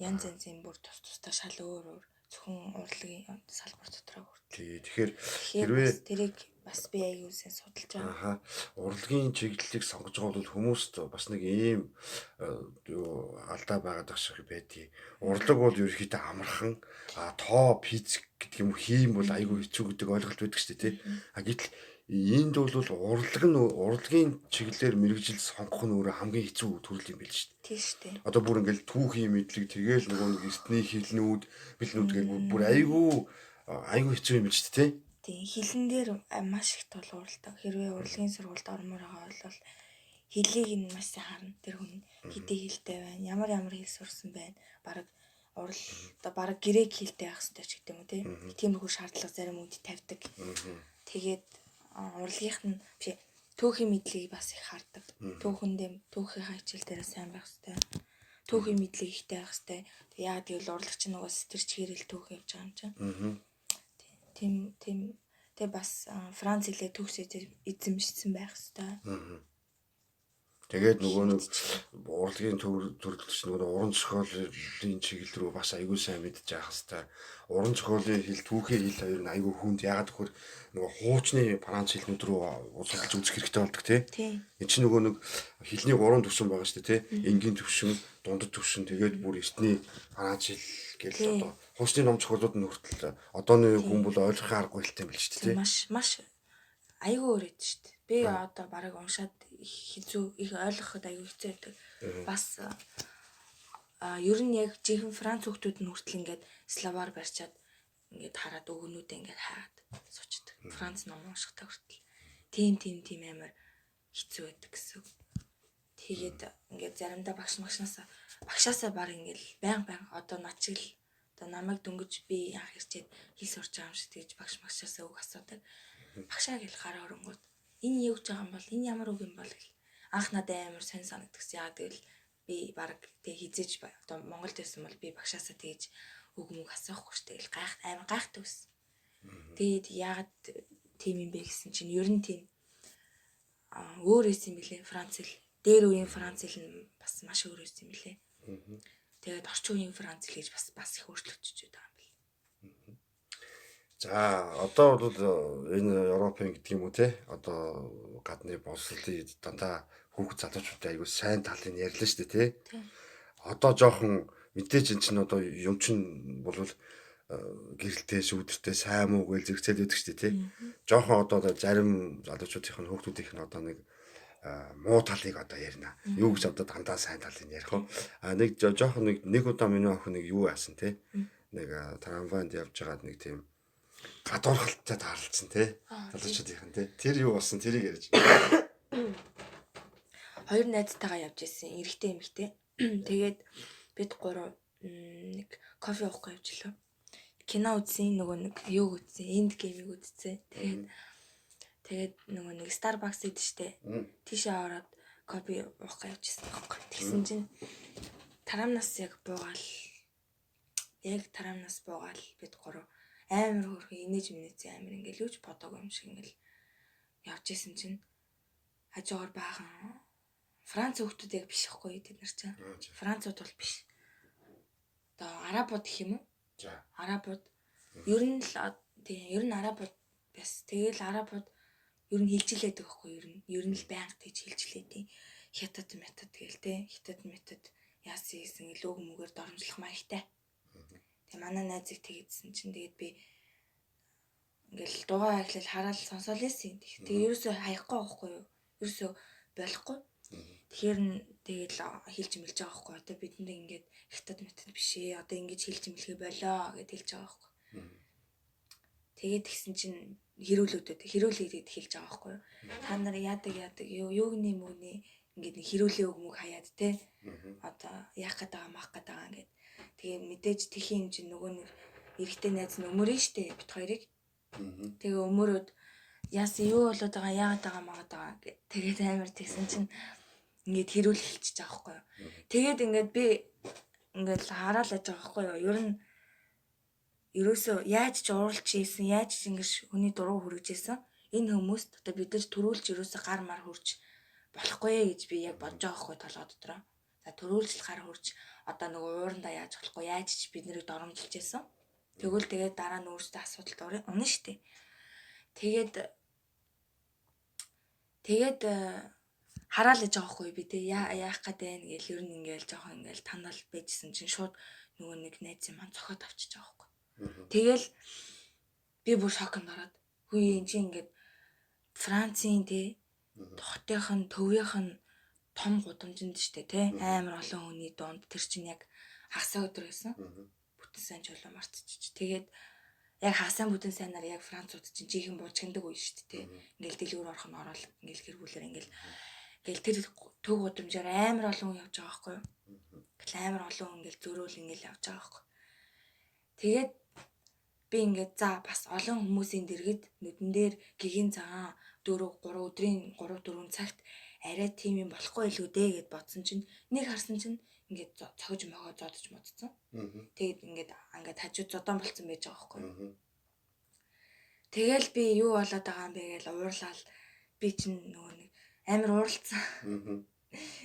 Янз янзын бүр тус тусдаа шал өөр өөр зөвхөн урлагийн салбар дотроо хүртэл. Тий. Тэгэхээр хэрвээ тэрийг Бас би аягүй сайн судалж байгаа. Аха. Урлагийн чиглэлийг сонгож байгаа бол хүмүүст бас нэг ийм юу алдаа байгаад байх шиг байдгийг. Урлаг бол ерөнхийдөө амархан, а тоо физик гэдэг юм хийм бол айгүй хэцүү гэдэг ойлголт байдаг шүү дээ, тий. А гэтэл энд бол урлаг нь урлагийн чиглэлээр мэргэжил сонгох нь өөрөө хамгийн хэцүү төрөл юм байл шүү дээ. Тийм шүү дээ. Одоо бүр ингээл түүхийн мэдлэг тэгэл нөгөө нэг эртний хилнүүд, бэлнүүд гэх бүр айгүй айгүй хэцүү юм байл шүү дээ, тий. Тийм, хилэн дээр маш их тулгуурладаг. Хэрвээ урлагийн сургуульд ормоор байгаа бол хөлийг нь маш сайн харна. Тэр хүн хэдий хэлтэй байна, ямар ямар хэл сурсан байна. Бараг урал одоо бараг грек хэлтэй байх хэрэгтэй ч гэдэг юм уу тий. Тиймэрхүү шаардлага зарим үед тавьдаг. Тэгээд урлагийнх нь биш түүхийн мэдлэгийг бас их хардаг. Түүхэндээ түүхийнхаа хичээл дээр сайн байх хэрэгтэй. Түүхийн мэдлэг ихтэй байх хэрэгтэй. Тэг яагаад гэвэл урлагч нь угаас тэр чигээрэл түүх явж байгаа юм чинь. Тийм тийм тэг бас Франц хэлээ төгс эзэмшсэн байх хэрэгтэй. Тэгээд нөгөө нэг урлагийн төрөлч нөгөө уран зохиолын чиглэл рүү бас айгүй сайн мэдж явах хэвээр. Уран зохиолын хэл, түүхийн хэл хоёр нь айгүй хүнд. Яагаад гэвэл нөгөө хуучны франц хэлнүүд рүү судалж үзэх хэрэгтэй болдог тий. Энд чинь нөгөө нэг хэлний гурван түвшин байгаа шүү дээ тий. Энгийн түвшин, дундад түвшин, тэгээд бүр эртний франц хэл гэл одоо хуучны ном зохиолууд нь хүртэл одооны хүн бол ойлгохын аргагүй хэлтэй юм биш шүү дээ тий. Маш маш айгүй өөр эд шүү дээ. Би одоо бараг уншаад хэцүү их ойлгоход айгүй хэцүү байдаг. Бас ер нь яг жинхэнэ Франц хүүхдүүд нь хүртэл ингээд словар барьчаад ингээд хараад өгнүүдээ ингээд хаагаад суучдаг. Франц ном уншихтаа хүртэл тийм тийм тийм амар хэцүү байдаг гэсэн. Тэгээд ингээд заримдаа багш магшнаасаа багшаасаа баг ингээд баян баян одоо над чиг л одоо намайг дөнгөж би анх ирчээд хэл сурч байгаа юм шиг тэгж багш магшаасаа үг асуудаг. Багшаа гэл гараа өрөнгөт энэ юу гэж байгаа юм бол энэ ямар үг юм бол гэл анх надад амар сонь санагдсан. Яа гэвэл би баг тэг хизээж одоо Монголд байсан бол би багшаасаа тэгж үг мөг асуухгүй шүү дээ. Гайх амар гайхдаг байсан. Тэгээд яагаад тийм юм бэ гэсэн чинь ер нь тийм өөр байсан юм билээ Франц хэл. Дээр үеийн Франц хэл нь бас маш өөр байсан юм билээ. Тэгээд орчин үеийн Франц хэл гэж бас бас их өөрчлөгдөж байгаа юм билээ. За одоо бол энэ Европын гэдэг юм уу те одоо гадны боловсролын дандаа хүүхэд залуучуудын айгүй сайн талыг ярьлаа шүү дээ те. Одоо жоохон мэдээж эн чинь одоо юм чинь болвол гэрэлтэй шүүдэртэй сайн муу гэж зэрэгцээд байдаг шүү дээ те. Жоохон одоо зарим залуучуудынх нь хүүхдүүдийнх нь одоо нэг муу талыг одоо ярина. Юу гэж одоо дандаа сайн талыг ярих вэ? А нэг жоохон нэг удаа миний охин нэг юу яасан те. Нэг трамвайд явж байгаад нэг тийм гадуурхалтай таарлцсан тий. Залуучуудынх нь тий. Тэр юу болсон тэрийг ярьж. Хоёр найзтайгаа явж исэн. Эрэгтэй эмэгтэй. Тэгээд бид гурав нэг кофе уух гэж явж лөө. Кино үзсэн, нөгөө нэг юу үзсэн, End Game-ийг үзсэн. Тэгээд нөгөө нэг Starbucks идэв штэ. Тийшээ ороод кофе уух гэж явж исэн байхгүй. Тэгсэн чинь тарамнаас яг буугаал. Яг тарамнаас буугаал бид гурав амар хөөрхөн инээж минээцэн амар ингээл юуч бодоогүй юм шиг ингээл явж исэн чинь хажуугаар баахан Франц хүүхдүүд яг биш ихгүй тэд нар чинь. Францууд бол биш. Одоо арабууд гэх юм уу? За. Арабууд ер нь л тийм ер нь арабууд бас тэгэл арабууд ер нь хилжилээдэг байхгүй ер нь. Ер нь л байнга тэгж хилжилээдэг. Хятад метод гээл те. Хятад метод яасан хийсэн илүү мөгээр доромжлох маягтай. Тэгээ манай найзыг тэгээдсэн чинь тэгээд би ингээл дугаа эхлэл хараад сонсоол ийсэн. Тэгээ ерөөсөө хаяхгүй байхгүй юу? Ерөөсөө болохгүй. Тэгэхээр нь тэгэл хилж мэлж байгаа байхгүй. Одоо бидэнд ингээд хятад метод биш ээ. Одоо ингэж хилж мэлхээ болоо гэд хэлж байгаа байхгүй. Тэгээд тэгсэн чинь хэрүүлүүдэд хэрүүлээгээд хэлж байгаа байхгүй юу? Та нар яадаг яадаг юу юугны мөгний ингээд нэг хэрүүлээ үг мөг хаяад те. Одоо яах гээд байгаа маах гээд байгаа ингээд. Тэгээ мэдээж тхийн юм чинь нөгөө нэг эрэгтэй найз нь өмөрөн штэ бит хоёрыг. Тэгээ өмөрөөд яасан юу болоод байгаа яагаад байгаа магаад байгаа гэд. Тэгээд амар тэгсэн чинь ингээд хэрүүл хэлчихэж байгаа байхгүй юу. Тэгээд ингээд би ингээд хараал яж байгаа байхгүй юу. Ер нь ерөөсөө яаж ч ууралж ийсэн, яаж ч ингэж хүний дуруу хүрэж ийсэн. Энэ хүмүүст одоо бид нар төрүүлж ерөөсөө гар мар хурж болохгүй гэж би яг бодож байгаа байхгүй толгой дотроо. За төрүүлж л гар хурж одоо нөгөө уурандаа яаж болохгүй, яаж ч бид нарыг доромжилж ийсэн. Тэгвэл тэгээд дараа нь өөрсдөө асуудалд унаа штэ. Тэгээд Тэгээд хараал иж байгаа хгүй би те яах гээд байна гэл ер нь ингээл жоохон ингээл танал байжсэн чинь шууд нөгөө нэг найз юм маань цохиод авчиж байгаа хгүй. Тэгэл би бүр шоконд ороод хүү эн чинь ингээд Францын те хотынх нь төвийнх нь том гудамжинд штэ те амар олон хүний дунд тэр чинь яг хагас өдөр байсан. Бүтэн сайн чулуу мартчих. Тэгээд яг хагас бүтэн сайнаар яг Францууд чинь жинхэнэ буужгиндаг үе штэ те. Ингээл дэлгүүр орох нь ороод ингээл гэр бүлээр ингээл ингээл тэр төв гудамжаар амар олон хүн явж байгаа байхгүй юу? Ингээл амар олон хүн ингээл зөөрөөл ингээл явж байгаа байхгүй. Тэгээд би ингээд за бас олон хүмүүсийн дэргэд нүдэн дээр гигийн цагаан 4 3 өдрийн 3 4 цагт арай тийм юм болохгүй илүү дээ гэд бодсон чинь нэг харсан чинь ингээд цогж могоо зодож модцсон. Тэгээд ингээд ингээд хажууд зодон болцсон байж байгаа байхгүй. Тэгэл би юу болоод байгаа юм бэ гэж уурлал би чинь нөгөө нэг амар ууралцсан.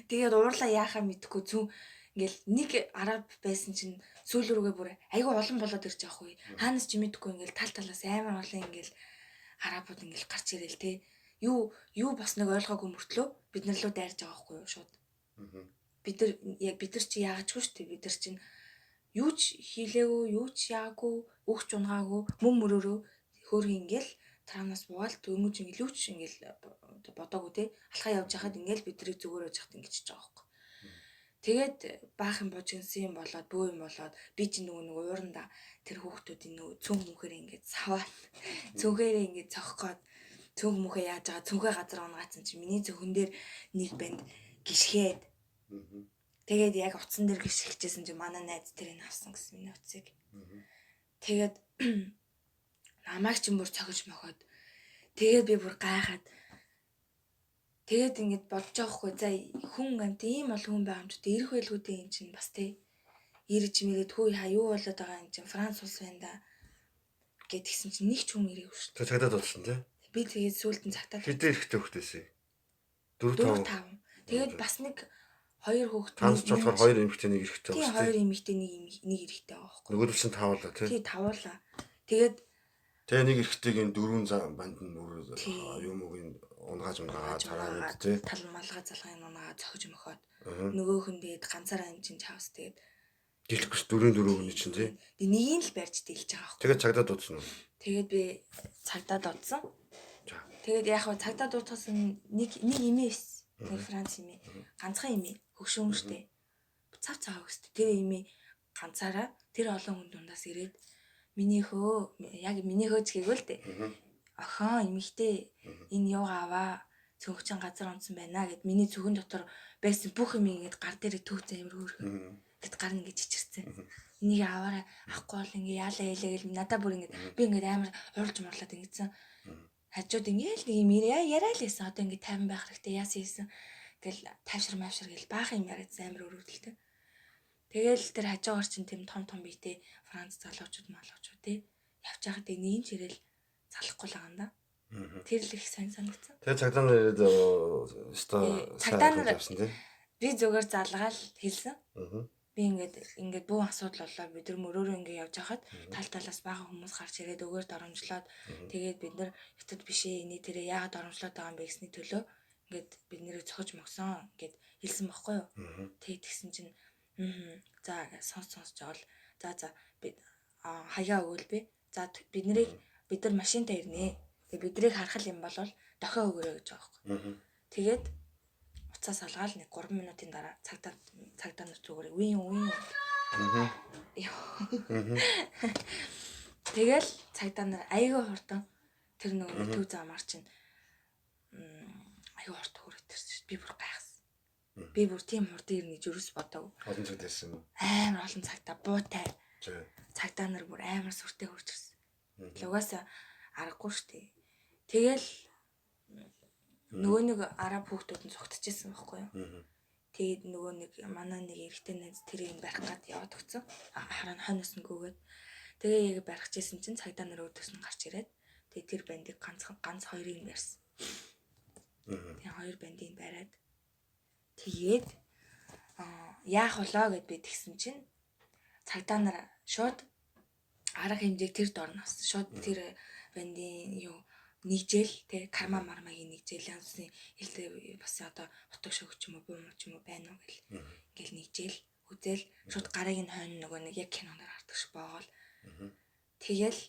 Тэгээд уурлаа яахаа мэдэхгүй зүүн ингээл нэг араб байсан чинь сүүл рүүгээ бүр айгүй олон болоод ирж байгаа хгүй. Хаанаас ч мэдэхгүй ингээл тал талаас амар олон ингээл арабууд ингээл гарч ирээл те. Юу юу босныг ойлгоогүй мөртлөө бид нар лөө дайрж байгаа хгүй юу шууд. Бид нар яг бид нар чи яагчгүй шүү дээ. Бид нар чинь юу ч хийлээгүй, юу ч яагүй, өгч унгаагүй, мөн мөрөөрөө хөөрхөн ингээл трамнаас буугаал дөнгөж ингээл юу ч ингээл бодоогүй те. Алхаа явж хахад ингээл бид нарыг зүгээр байж хахад ингэж байгаа байхгүй. Тэгээд баахан бужигнсан юм болоод бөө юм болоод би чинь нөгөө нэг ууранда тэр хүүхдүүдийн нөгөө цүнх мөнхөрөө ингээд саваад цүнхээрээ ингээд цохих гээд цүнх мөнхөө яаж байгаа цүнхээ газар унгаацсан чинь миний цүнхэн дээр нэг банд гიშгээд тэгээд яг утсан дээр гიშгэлжсэн чинь манай найз тэрийг авсан гэсэн миний утсыг. Тэгээд намайг чинь бүр цохиж мохоод тэгээд би бүр гайхаад тэгээд ингэж бодож байгаа хгүй за хүн амт ийм олон хүн байгаа юм чи ирэх байлгүй дээ эн чинь бас те ирж мэрээд хүү хаа юу болоод байгаа юм чинь Франц улс байна да гэд тэгсэн чинь нэг ч хүн ирээгүй шүү дээ. Цагдаад болсон тий. Би тэгээд сүүлд нь цагтаад хэдэн эрэгтэй хүүхдээсэй? 4 5. Тэгээд бас нэг хоёр хүүхэд Франц болохоор хоёр эмэгтэй нэг эрэгтэй байна. Тий, хоёр эмэгтэй нэг эрэгтэй байгаа байхгүй. Нөгөөдөл чинь тавуулаа тий. Тий, тавуулаа. Тэгээд тэгээ нэг эрэгтэйг энэ дөрвөн банд нь юм уу унгааж унгаа цараа тий. Тал малгай залгын унгаа цохиж мөхөөд нөгөөх нь тэгээд ганцаараа юм чинь чавс тэгээд дэлэхгүй дөрөв дөрөв хүний чинь тий. Тэгээд нэгийг л барьж дэлж байгаа байхгүй. Тэгээд цагдаа дуудсан уу? Тэгээд би цагдаа дуудсан. Тэгээд яг хав цагдаа дуудахаас нэг нэг эмээ эс. Нэг Франц эмээ. Ганцхан эмээ хөгшөөн штэ. Цав цаа өгсөд. Тэр эмээ ганцаараа тэр олон хүн дундаас ирээд миний хөө яг миний хөө ч гээгүй л дээ. Охин эмэгтэй энэ юугаа аваа цүнхчин газар унтсан байна гэд миний цүнхэн дотор байсан бүх юм ингээд гар дээрээ төөцөн амар хөөрхөн. Гэт гар нь ингээд чичирсэн. Энийг аваарай авахгүй бол ингээ яалаа яалаа гэл надаа бүр ингээд би ингээд амар урлж мурлаад ингэсэн. Хажууд ингээл нэг юм яриа л байсан. Одоо ингээд тайван байх хэрэгтэй яасан хийсэн гэл тайвшир мавшир гэл баахан юм яриадсан амар өрөвдөлтэй. Тэгэл тэр хажуугаар чинь тийм том том биетэй Франц залуучууд малуучууд те явж байхад нэг ч ирэл залахгүй л байгаа юм да. Тэр л их сайн санагдсан. Тэгээ цагдаа нар ирээд өстой цагдаа нар би зүгээр залгаал хэлсэн. Би ингээд бүү асуудал боллоо. Бид нар мөрөөрөө ингээд явж хахад тал талаас бага хүмүүс гарч ирээд өгөөр доромжлоод тэгээд бид нар хятад биш ээ эний тэрэ яагаад доромжлоод байгаа юм бэ гэсний төлөө ингээд бид нэрийг цохиж могсон гэд хэлсэн бохгүй юу. Тэгээд тэгсэн чинь за сонс сонсч жаал за за би хаяа өгөөл би. За бид нарыг бид нар машинтай ирнэ. Тэгээ бидрийг харах юм бол дохио өгөөрэй гэж байгаа байхгүй. Тэгээд уцаа салгаал нэг 3 минутын дараа цагдаа нар зүгээр үн үн. Тэгэл цагдаа нар айгүй хурдан тэр нөгөө төв замаар чинь айгүй хурд хүрээд ирсэн шүү. Би бүр гайхсан. Би бүр тийм хурдан ирнэ гэж юус бодоогүй. Олон цагт ирсэн юм уу? Амар олон цагтаа буутай. Цагдаа нар бүр амар сүртэй хурж ирсэн. Угаасаа аргагүй шүү дээ. Тэгэл нөгөө нэг араб хүүхдүүд нь цугтчихсэн байхгүй юу? Тэгээд нөгөө нэг манай нэг эрэгтэй найз тэрийг барих гад яваад өгсөн. Хараа хойноос нь гүгээд. Тэгээ яг барих чийсэн чинь цагдаа нар өөдөөс нь гарч ирээд тэгээ тэр бандыг ганц хоёрыг барьсан. Тэгээ хоёр бандыг бариад тэгээд яах болоо гэд би тэгсэн чинь цагдаа нар шууд арга хэмжээг тэр дор нь авсан. Шууд тэр бандын юу Нэгжээл те карма мармагийн нэгжээл янз бүрийн хэлтэй бас одоо утга шогч юм уу буу ч юм уу байна уу гэл ингээл нэгжээл үзэл шууд гарыг нь хойно нөгөө нэг яг киноноор гардаг шиг боогоол. Тэгэл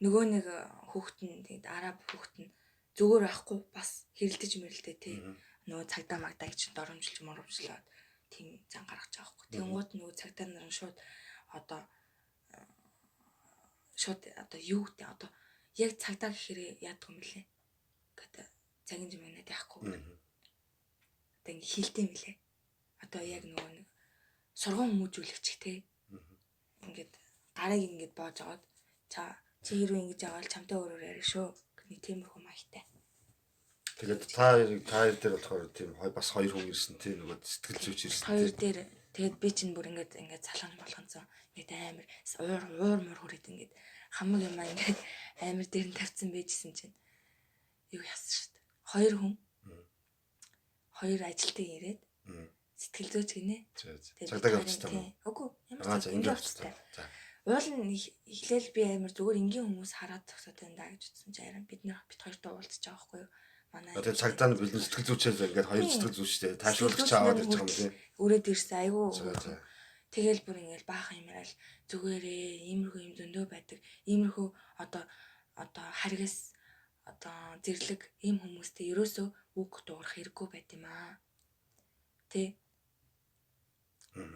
нөгөө нэг хүүхэд нь тэгээд араб хүүхэд нь зүгээр байхгүй бас хэрэлдэж мэрэлдэ те нөгөө цагдаа магдаа гэж доромжилж моромжлоод тийм зан гаргаж байгаа байхгүй. Тэнгууд нөгөө цагдаа нар нь шууд одоо шууд одоо юу гэдэг одоо яг цагдаа гэхээр яадаг юм бэлээ. Гэдэг цагийн жимэнэд яахгүй. Одоо ингэ хилдэм билээ. Одоо яг нөгөө нэг сурган хүмүүжүүлэгч те. Ингээд гарыг ингээд боож агаад ча чи хэрвээ ингэж яваал чамтай өөрөөр яриа шүү. Нэг тиймэрхүү маягтай. Тэгээд та хоёр дээр болохоор тийм бас хоёр хүн ирсэн тийм нөгөө сэтгэл зүйч ирсэн. Хоёр дээр тэгээд би чинь бүр ингээд ингээд салган болгонцсон. Ингээд амар уур уур муур хүрээд ингээд хамаг юм аа ингээд амар дээр нь тавьсан байжсэн чинь юу яасан шүү дээ. Хоёр хүн хоёр ажилтан ирээд сэтгэл зүйч гинэ. Цагдаагийн хувцастай юм уу? Үгүй ямар ч энгийн хувцастай. За. Уул нь эхлээл би амар зүгээр энгийн хүмүүс хараад зогсоод байна да гэж утсан чи харин бид нар бит хоёртой уулзч байгаа байхгүй юу? Манай Тэгээ цагдаа нь бэлэн сэтгэл зүйчээс ингээд хоёр сэтгэл зүйчтэй таашруулагч аваад ирж байгаа юм тийм. Өрөөд ирсэн айгүй. Тэгэл бүр ингээл баахан юм яриад зүгээрээ иймэрхүү юм зөндөө байдаг. Иймэрхүү одоо харгас одоо зэрлэг ийм хүмүүстэй ерөөсөө үг дуурах хэрэггүй байт юм аа. Тэ?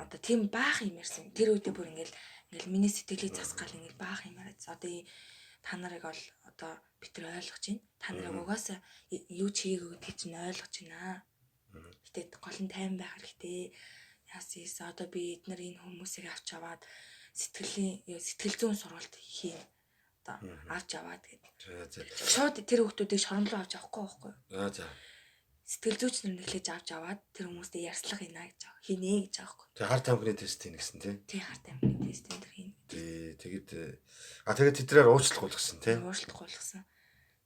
Одоо тийм баахан юм ярьсан. Тэр үедээ бүр ингээл ингээл миний сэтгэлийг засгаал ингээл баахан юм яриад. Одоо та нарыг бол одоо бид нар ойлгож байна. Та нарыг угаасаа юу ч хийгээгүй гэдгийг чинь ойлгож байна. Гэтэ гол нь тайван байх хэрэгтэй. Яас ийс одоо би эднэр энэ хүмүүсийг авч аваад сэтгэлийн сэтгэл зүйн сургалт хийн. Одоо авч аваад гэдэг. Шууд тэр хүмүүсийг шоромлоо авч авахгүй байхгүй юу? За. Сэтгэл зүйч нар нэглэж авч аваад тэр хүмүүстэй ярьцлага хийнэ гэж байгаа. Хийнэ гэж байгаа байхгүй. Тэг хар тамхины тест хийнэ гэсэн тий. Тий хар тамхины тест энэ төр хийнэ. Тий тэгэд тэгээд тэдрээр уучлах болгосон тий. Уучлах болгосон.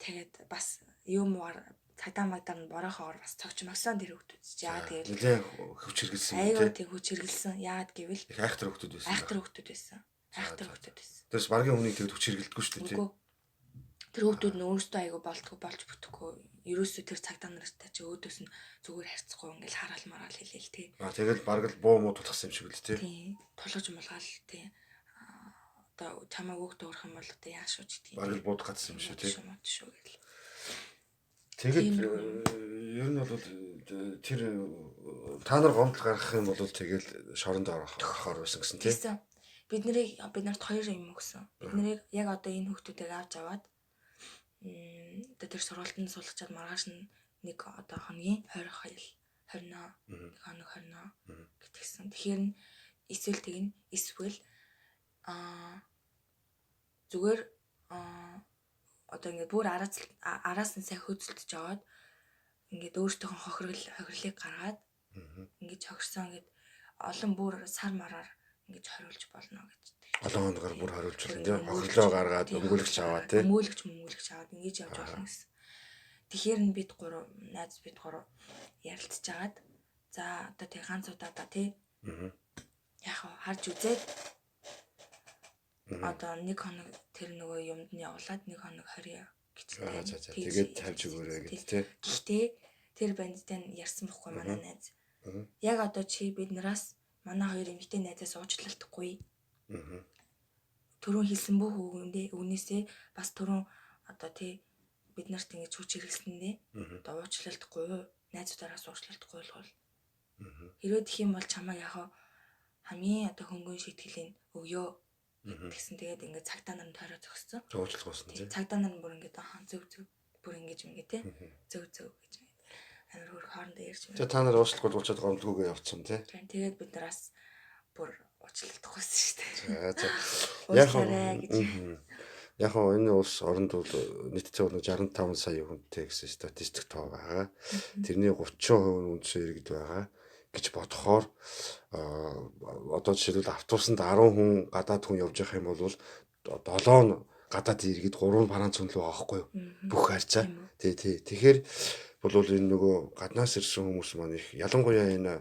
Тэгээд бас юм уугаар цагдаа магдаа нь борохоогоор бас цогч магсан тэр хүмүүс. Яагаад гэвэл нэлээ хүч хэрэгэлсэн тий. Айгүй тэг хүч хэрэгэлсэн. Яагаад гэвэл их айхтар хүмүүс байсан. Айхтар хүмүүс байсан. Айхтар хүмүүс байсан. Тэрс баргийн хүнийг тэгэд хүч хэрэгэлдэггүй шүү дээ тий. Тэр хүмүүс нь өөрсдөө айгүй болтгүй болж бүтэхгүй. Ерөөсөө тэр цагдаа нартай чи өөдөөс нь зүгээр харьцахгүй ингээл хараал мараал хэлээл тий. Тэгэл бараг л буу муу тулгасан юм шиг л тий. Тий. Тулгаж мулгаал тий. Одоо чамайг үг дуурах юм бол одоо яаш уу гэдгийг. Бараг л буудах гацсан юм шиг тий. Шүү гэл. Тэгээд ер нь бол тэр та нар гомдол гаргах юм бол тэгэл шоронд орохоор байсан гэсэн тий. Бид нарыг бид нарт хоёр юм өгсөн. Бид нарыг яг одоо энэ хүүхдүүдийг авч аваад одоо тэр сургалтанд суулгачаад маргааш нь нэг одоо хоногийн 22 20 нэг хоног 20 гэтгсэн. Тэгэхээр нь эсвэл тэгнь эсвэл зүгээр одоо ингээд бүр араас нь сайн хөөцөлдөж аваад ингээд өөртөөхөө хохирлыг гаргаад ингээд хохирсон ингээд олон бүр сар мараар ингэж хориулж болно гэж. Олон хоногор бүр хориулж болно тийм. Хохирлоо гаргаад өмгөөлөгч аваад тийм. Өмгөөлөгч аваад ингэж явж болно гэсэн. Тэгэхээр нь бид гурав найз бид гурав ярилцж агаад за одоо тэг ганц удаадаа тий. Яг харж үзээд одоо нэг хоног тэр нөгөө юмд нь явуулаад нэг хоног 20 гэж. Тэгээд тавьж өгөөрэй гэж тий. Гэхдээ тэр бандтай нь ярьсан бохгүй манай найз. Яг одоо чи бид нараас манай хоёр эмэгтэй найзаас уучлалтгүй. Түрүүн хэлсэн бүх үгэндээ үгнээсээ бас түрүүн одоо тий бид нарт ингэж хүч хэрэглэсэндээ одоо уучлалтгүй найзуудаараас уучлалтгүй бол хэрвээ тэх юм бол чамайг яг хамгийн одоо хөнгөн шийтгэлийг өгөө тэгсэн. Тэгээд ингээд цагдаа нар нь тойроо зогссон. Уучлах болсон тий. Цагдаа нар нь бүр ингээд ахаа зөв зөв бүр ингэж ингэ тий. Зөв зөв гэж амар хөр хоорондоо ярьж байна. Тэгээ та нар уучлахгүй уулзаад гомдлгүйгээ явцсан тий. Тэгээд бид нараас бүр уучлалтгүйсэн шүү дээ. За. Яг хоо энэ улс оронд бол нийтдээ бол 65 сая хүнтэй гэсэн статистик тоо байгаа. Тэрний 30% нь үндсэн иргэд байгаа гэж бодохоор одоо жишээлбэл автобусанд 10 хүн гадаад хүн явж явах юм бол 7 нь гадаад иргэд, 3 нь Франц хүн л байгаа байхгүй юу? Бүх харьцаа. Тий, тий. Тэгэхээр Бол энэ нөгөө гаднаас ирсэн хүмүүс маань их ялангуяа энэ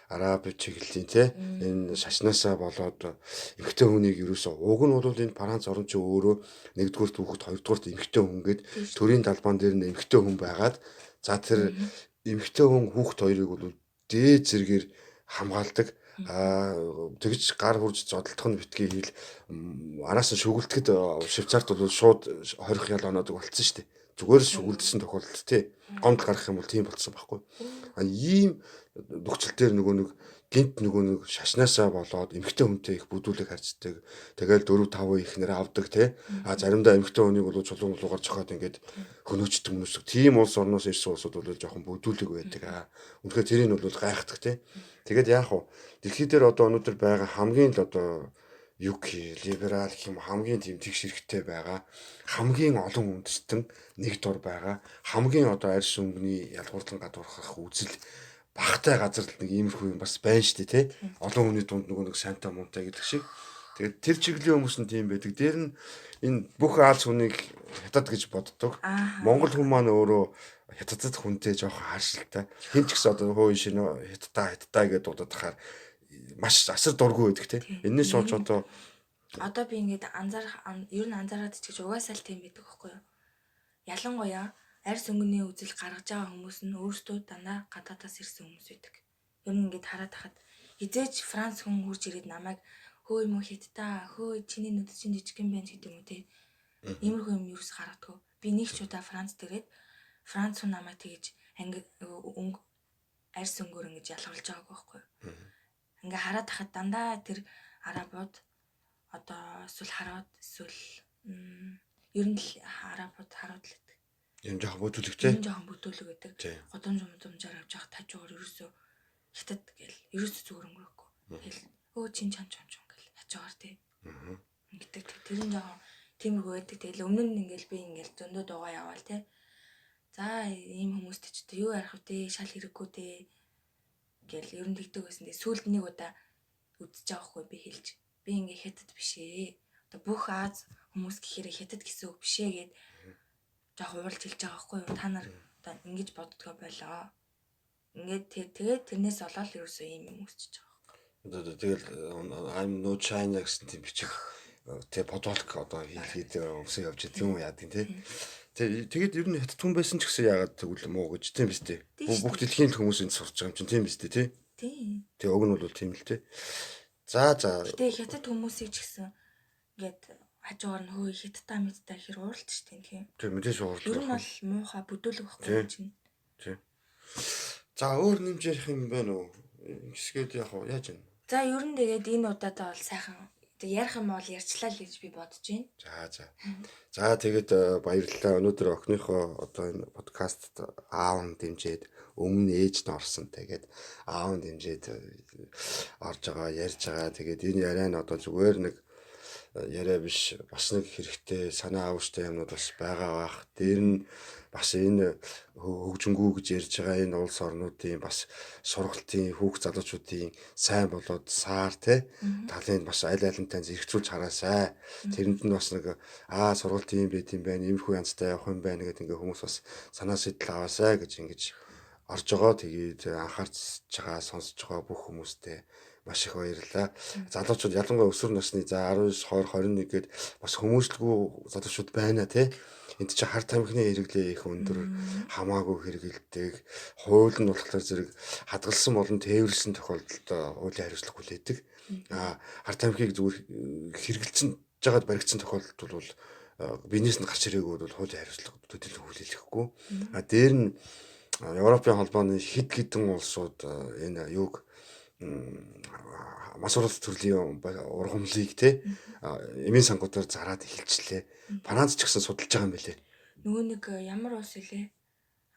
араб чиглэлийн те энэ шашнаасаа болоод эмэгтэй хүнийг ерөөсөө уг нь бол энэ Франц орн чи өөрөө нэгдүгээр түүхэд хоёрдугаарт эмэгтэй хүн гээд төрийн далбаан дээр нь эмэгтэй хүн байгаад за тэр эмэгтэй хүн хүүхэд хоёрыг бол дээд зэрэгээр хамгаалдаг. Тэгж гар хурж зодтолдох нь битгий хэл араас нь шүгэлдэхэд Швейцарт бол шууд хорих ял оноодог болцсон шүү дээ. Зүгээр шүгэлдсэн тохиолдолд тий гомдол гаргах юм бол тийм болцсон байхгүй. А ийм нөхцөл дээр нөгөө нэг гинт нөгөө нэг шашнаасаа болоод эмэгтэй хүнтэй их бүдүүлэг харьцдаг. Тэгэл 4 5 ихнэр авдаг тий. А заримдаа эмэгтэй хүнийг бол чулуун мулуугаар цохоод ингээд хөнөөчдөг мөнөөсдөг. Тийм улс орноос ирсэн улсууд бол жоохон бүдүүлэг байдаг. Аа. Үнэхээр тэрийг бол гайхдаг тий. Тэгээд яах вэ? Дэлхий дээр одоо өнөөдөр байгаа хамгийн л одоо UK либерал гэх юм хамгийн тийм тэгш хэрэгтэй байгаа. Хамгийн олон үндэстэн нэг дор байгаа. Хамгийн одоо арьс өнгөний ялгуурлан гадуурхах үзэл багтай газар л нэг иймэрхүү юм бас байна шүү дээ тий. Олон хүний дунд нөгөө нэг сайнтай мунтай гэдэг шиг. Тэгээд тэр чиглэлийн хүмүүс нь тийм байдаг. Дээр нь энэ бүх Аз хүнийг хятад гэж боддог. Монгол хүн маань өөрөө хятадд хүнтэй жоохон хаашилтай. Хэн ч гэсэн одоо хөө шинэ хятадаа хятадаа гэдээ дуудаад маш асар дургүй байдаг тий. Энээс болж одоо би ингээд анзаарах ер нь анзаараад ч гэж угаасаа л тийм байдаг байхгүй юу? Ялангуяа арьс өнгөний үзэл гаргаж байгаа хүмүүс нь өөрсдөө дандаа гадаадаас ирсэн хүмүүс байдаг. Ер нь ингээд хараад тахад хизээч Франц хүн хурж ирээд намайг хөө юм уу хятадаа хөө чиний нүд чинь жижиг юм байна гэдэг юм уу те. Иймэрхүү юм юус гаргадаггүй. Би нэг ч удаа Франц дээрээд Франц хүн намайг тэгэж анги өнгө арьс өнгөөр ингэж ялгарлаж байгааг байхгүй юу? Ингээ хараад тахад дандаа тэр арабууд одоо эсвэл хараад эсвэл ер нь л арабууд хараад л гэдэг. Юм жоохон бүдүүлэг те. Юм жоохон бүдүүлэг гэдэг. Гудамж мудамжаар явж байхад хажуугаар ерөөсөө хятад гэл ерөөсөө зүгээр өнгөрөхгүй. Тэгэл өө чин чам чам чам гэл хажуугаар те. Ингэдэг. Тэр нь жоохон тиймэрхүү байдаг. Тэгэл өмнө нь ингээл би ингээл зөндөө дуугаа яваал те. За ийм хүмүүстэй ч одоо юу ярих вэ? Шал хэрэггүй те гэл ер нь тэгдэг байсан. Тэгээ сүүлд нэг удаа үзэж байгаа хгүй би хэлж. Би ингээ хятад биш ээ. Одоо бүх Аз хүмүүс гэхээр хятад гэсэн үг биш ээ гэд жоох ууралж хэлж байгаа хгүй юу. Та нар одоо ингэж боддгоо болоо. Ингээд тэгээд тэрнээс болоод ерөөсөө ийм юм өсөж байгаа байхгүй. Тэгэл I'm no China гэсэн тийм бичиг тэг подволк одоо хийлгээд өмсөн явж идэв юм яадаг тий. Тэгээд ер нь хятад хүн байсан ч гэсэн яагаад тэгвэл муу гэж тийм биз дээ. Бүх дэлхийн л хүмүүс энд сурч байгаа юм чинь тийм биз дээ тий. Тийм. Тэг уг нь бол тийм л тий. За за. Гэтэ хятад хүмүүсийг ч гэсэн ингээд хажуугаар нь хөө хятадаа мэдтэй хэр ууралж штеп тийм. Тийм мэдээж уурлах. Ер нь бол муухай бүдүүлэг байхгүй чинь. Тийм. За өөр нэмж ярих юм байна уу? Хэсгээд яг уу яаж вэ? За ер нь тэгээд энэ удаадаа бол сайхан ярих юм бол ярьчлаа л гэж би бодож байна. За за. За тэгээд баярлалаа. Өнөөдөр охиныхоо одоо энэ подкастт аав нь дэмжиж өмнө ээж нь орсон. Тэгээд аав нь дэмжиж орж байгаа, ярьж байгаа. Тэгээд энэ яриа нь одоо зүгээр нэг яриа биш бас нэг хэрэгтэй санаа авьштай юмнууд бас байгаа бах. Дээр нь бас энэ хөгжингүү гэж ярьж байгаа энэ улс орнуудын бас сургалтын хүүхд залуучуудын сайн болоод саар те талын бас аль алинтай зэрэгцүүлж хараасай. Тэрэнд нь бас нэг аа сургалт ийм байт юм байна, иймэрхүү янзтай явах юм байна гэдэг ингээ хүмүүс бас санаа сэтэл аваасай гэж ингэж орж байгаа. Тэгээд анхаарч байгаа, сонсож байгаа бүх хүмүүстээ маш их баярлалаа. Залуучууд ялангуяа өсвөр насны за 19, 20, 21 гээд бас хүмүүжлгүй залуучууд байна тий. Энд чинь хар тамхины хэрэглээ их өндөр, хамаагүй хэрэгэлдэг. Хууль нь болохоор зэрэг хадгалсан болон тээвэрлсэн тохиолдолд хуулийн хариуцлага хүлээдэг. Аа хар тамхиг зүгээр хэрэгэлсэн жагаад баригдсан тохиолдолд бол биенээс нь гарч ирээгүй бол хуулийн хариуцлага төдийлөн хүлээлгэхгүй. А дээр нь Европын холбооны хэд хэдэн улсууд энэ юуг мас уралт төрлийн ургамлыг те эмийн сангуудаар зараад эхэлчлээ. Франц ч гэсэн судалж байгаа юм билээ. Нөгөө нэг ямар улс илээ?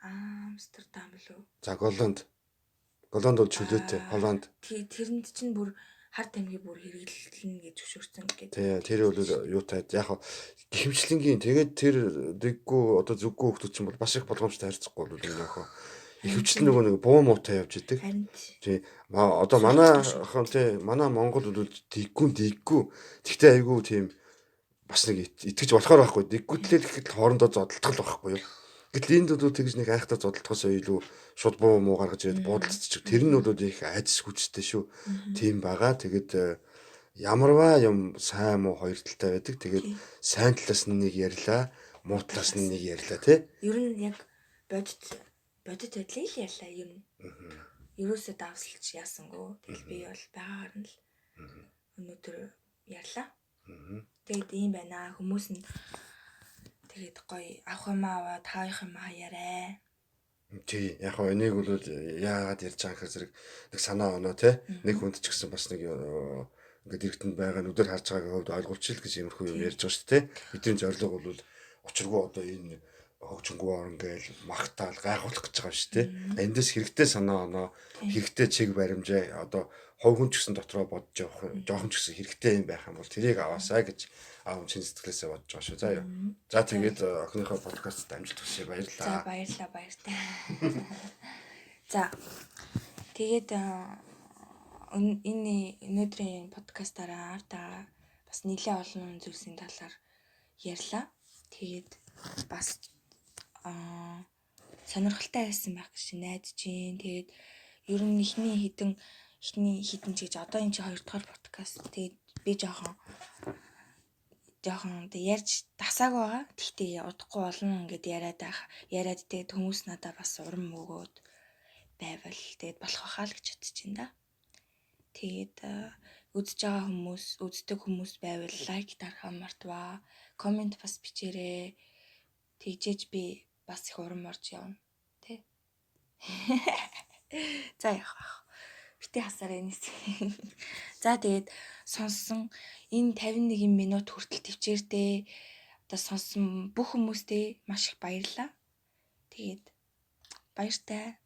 Амстердам билүү? За Голланд. Голланд бол чөлөөтэй. Холланд. Тэрэнд чинь бүр хар тамхи бүр хэрэглэнэ гэж зөвшөөрсөн гэдэг. Тий, тэр бол юутай яг гихэмчлэнгийн тэгээд тэр дэггүй одоо зүггүй хүмүүс чинь бол бас их болгоомжтой харьцахгүй бол энэ нөхөө ихэвчлэн нөгөө нэг буу муутай явж идэг. Тий. Одоо манай хон тий манай Монгол бол дэггүй дэггүй. Тэгтээ айгүй тийм бас нэг итгэж болохоор байхгүй. Дэггүйтлээ гэхэд хоорондоо зодтолтгол байхгүй юу? Гэтэл энд бол тэгж нэг айхтар зодтолдохоос илүү шууд буу муу гаргаж ирээд буудалцчих. Тэр нь бол их айдас хүчтэй шүү. Тийм байгаа. Тэгээд ямарваа юм сайн муу хоёр талтай байдаг. Тэгээд сайн талаас нь нэг ярьлаа, муу талаас нь нэг ярьлаа тий. Ер нь яг бодит бодит байдлыг л ярьлаа ер нь. Ерөөсөө давсалж яасангүй. Тэгэл би бол байгаагаар нь л өнөөдөр ярьлаа. Тэгээд ийм байна. Хүмүүс нь тэгээд гоё авах юм аваа, таах юм хаяарай. Тий, яг хоо энийг бол яагаад ярьж байгаа гэхээр зэрэг нэг санаа оноо тий. Нэг хүнд ч гэсэн бас нэг ингээд иргэдэнд байгаа нүдээр харж байгаагийн хувьд ойлгуулчих л гэж иймэрхүү юм ярьж байгаа шүү дээ. Бидний зорилго бол учиргүй одоо энэ хөгжингүү орн гээл магтаал гайхуулах гэж байгаа шүү дээ. Эндээс хэрэгтэй санаа оноо, хэрэгтэй чиг баримжаа одоо хувь хүн ч гэсэн дотроо бодож явах, жоохон ч гэсэн хэрэгтэй юм байх юм бол тэрийг аваасаа гэж аав чин сэтгэлээсээ бодож байгаа шүү. За юу. За тэгээд охиныхоо подкастт амжилт хүсье. Баярлалаа. За баярлалаа, баяртай. За тэгээд энэ өнөөдрийн подкастаараа аавтайгаа бас нэлээд олон зүйлсийн талаар ярьлаа. Тэгээд бас сонирхолтой байсан байх гэж найдаж байна. Тэгээд ер нь эхний хідэн ч гэж одоо энэ чи 2 дахь подкаст. Тэгээд би жоохон тэг ярьж тасаагүй байгаа. Тэгтээ удахгүй олон ингээд яриад тэгээд хүмүүс надаа бас урам өгөөд байвал тэгээд болох байхаа л гэж бодож байна да. Тэгээд үзэж байгаа хүмүүс, үздэг хүмүүс байвал лайк дарахаа мартваа. Коммент бас бичээрэй. Тэгжээж би бас их урам орж явна. Тэ? За явах ах. Бити хасаарай энэс. За тэгээд сонссон энэ 51 минут хүртэл төвчээртэй одоо сонссон бүх хүмүүстээ маш их баярлалаа. Тэгээд баяртай.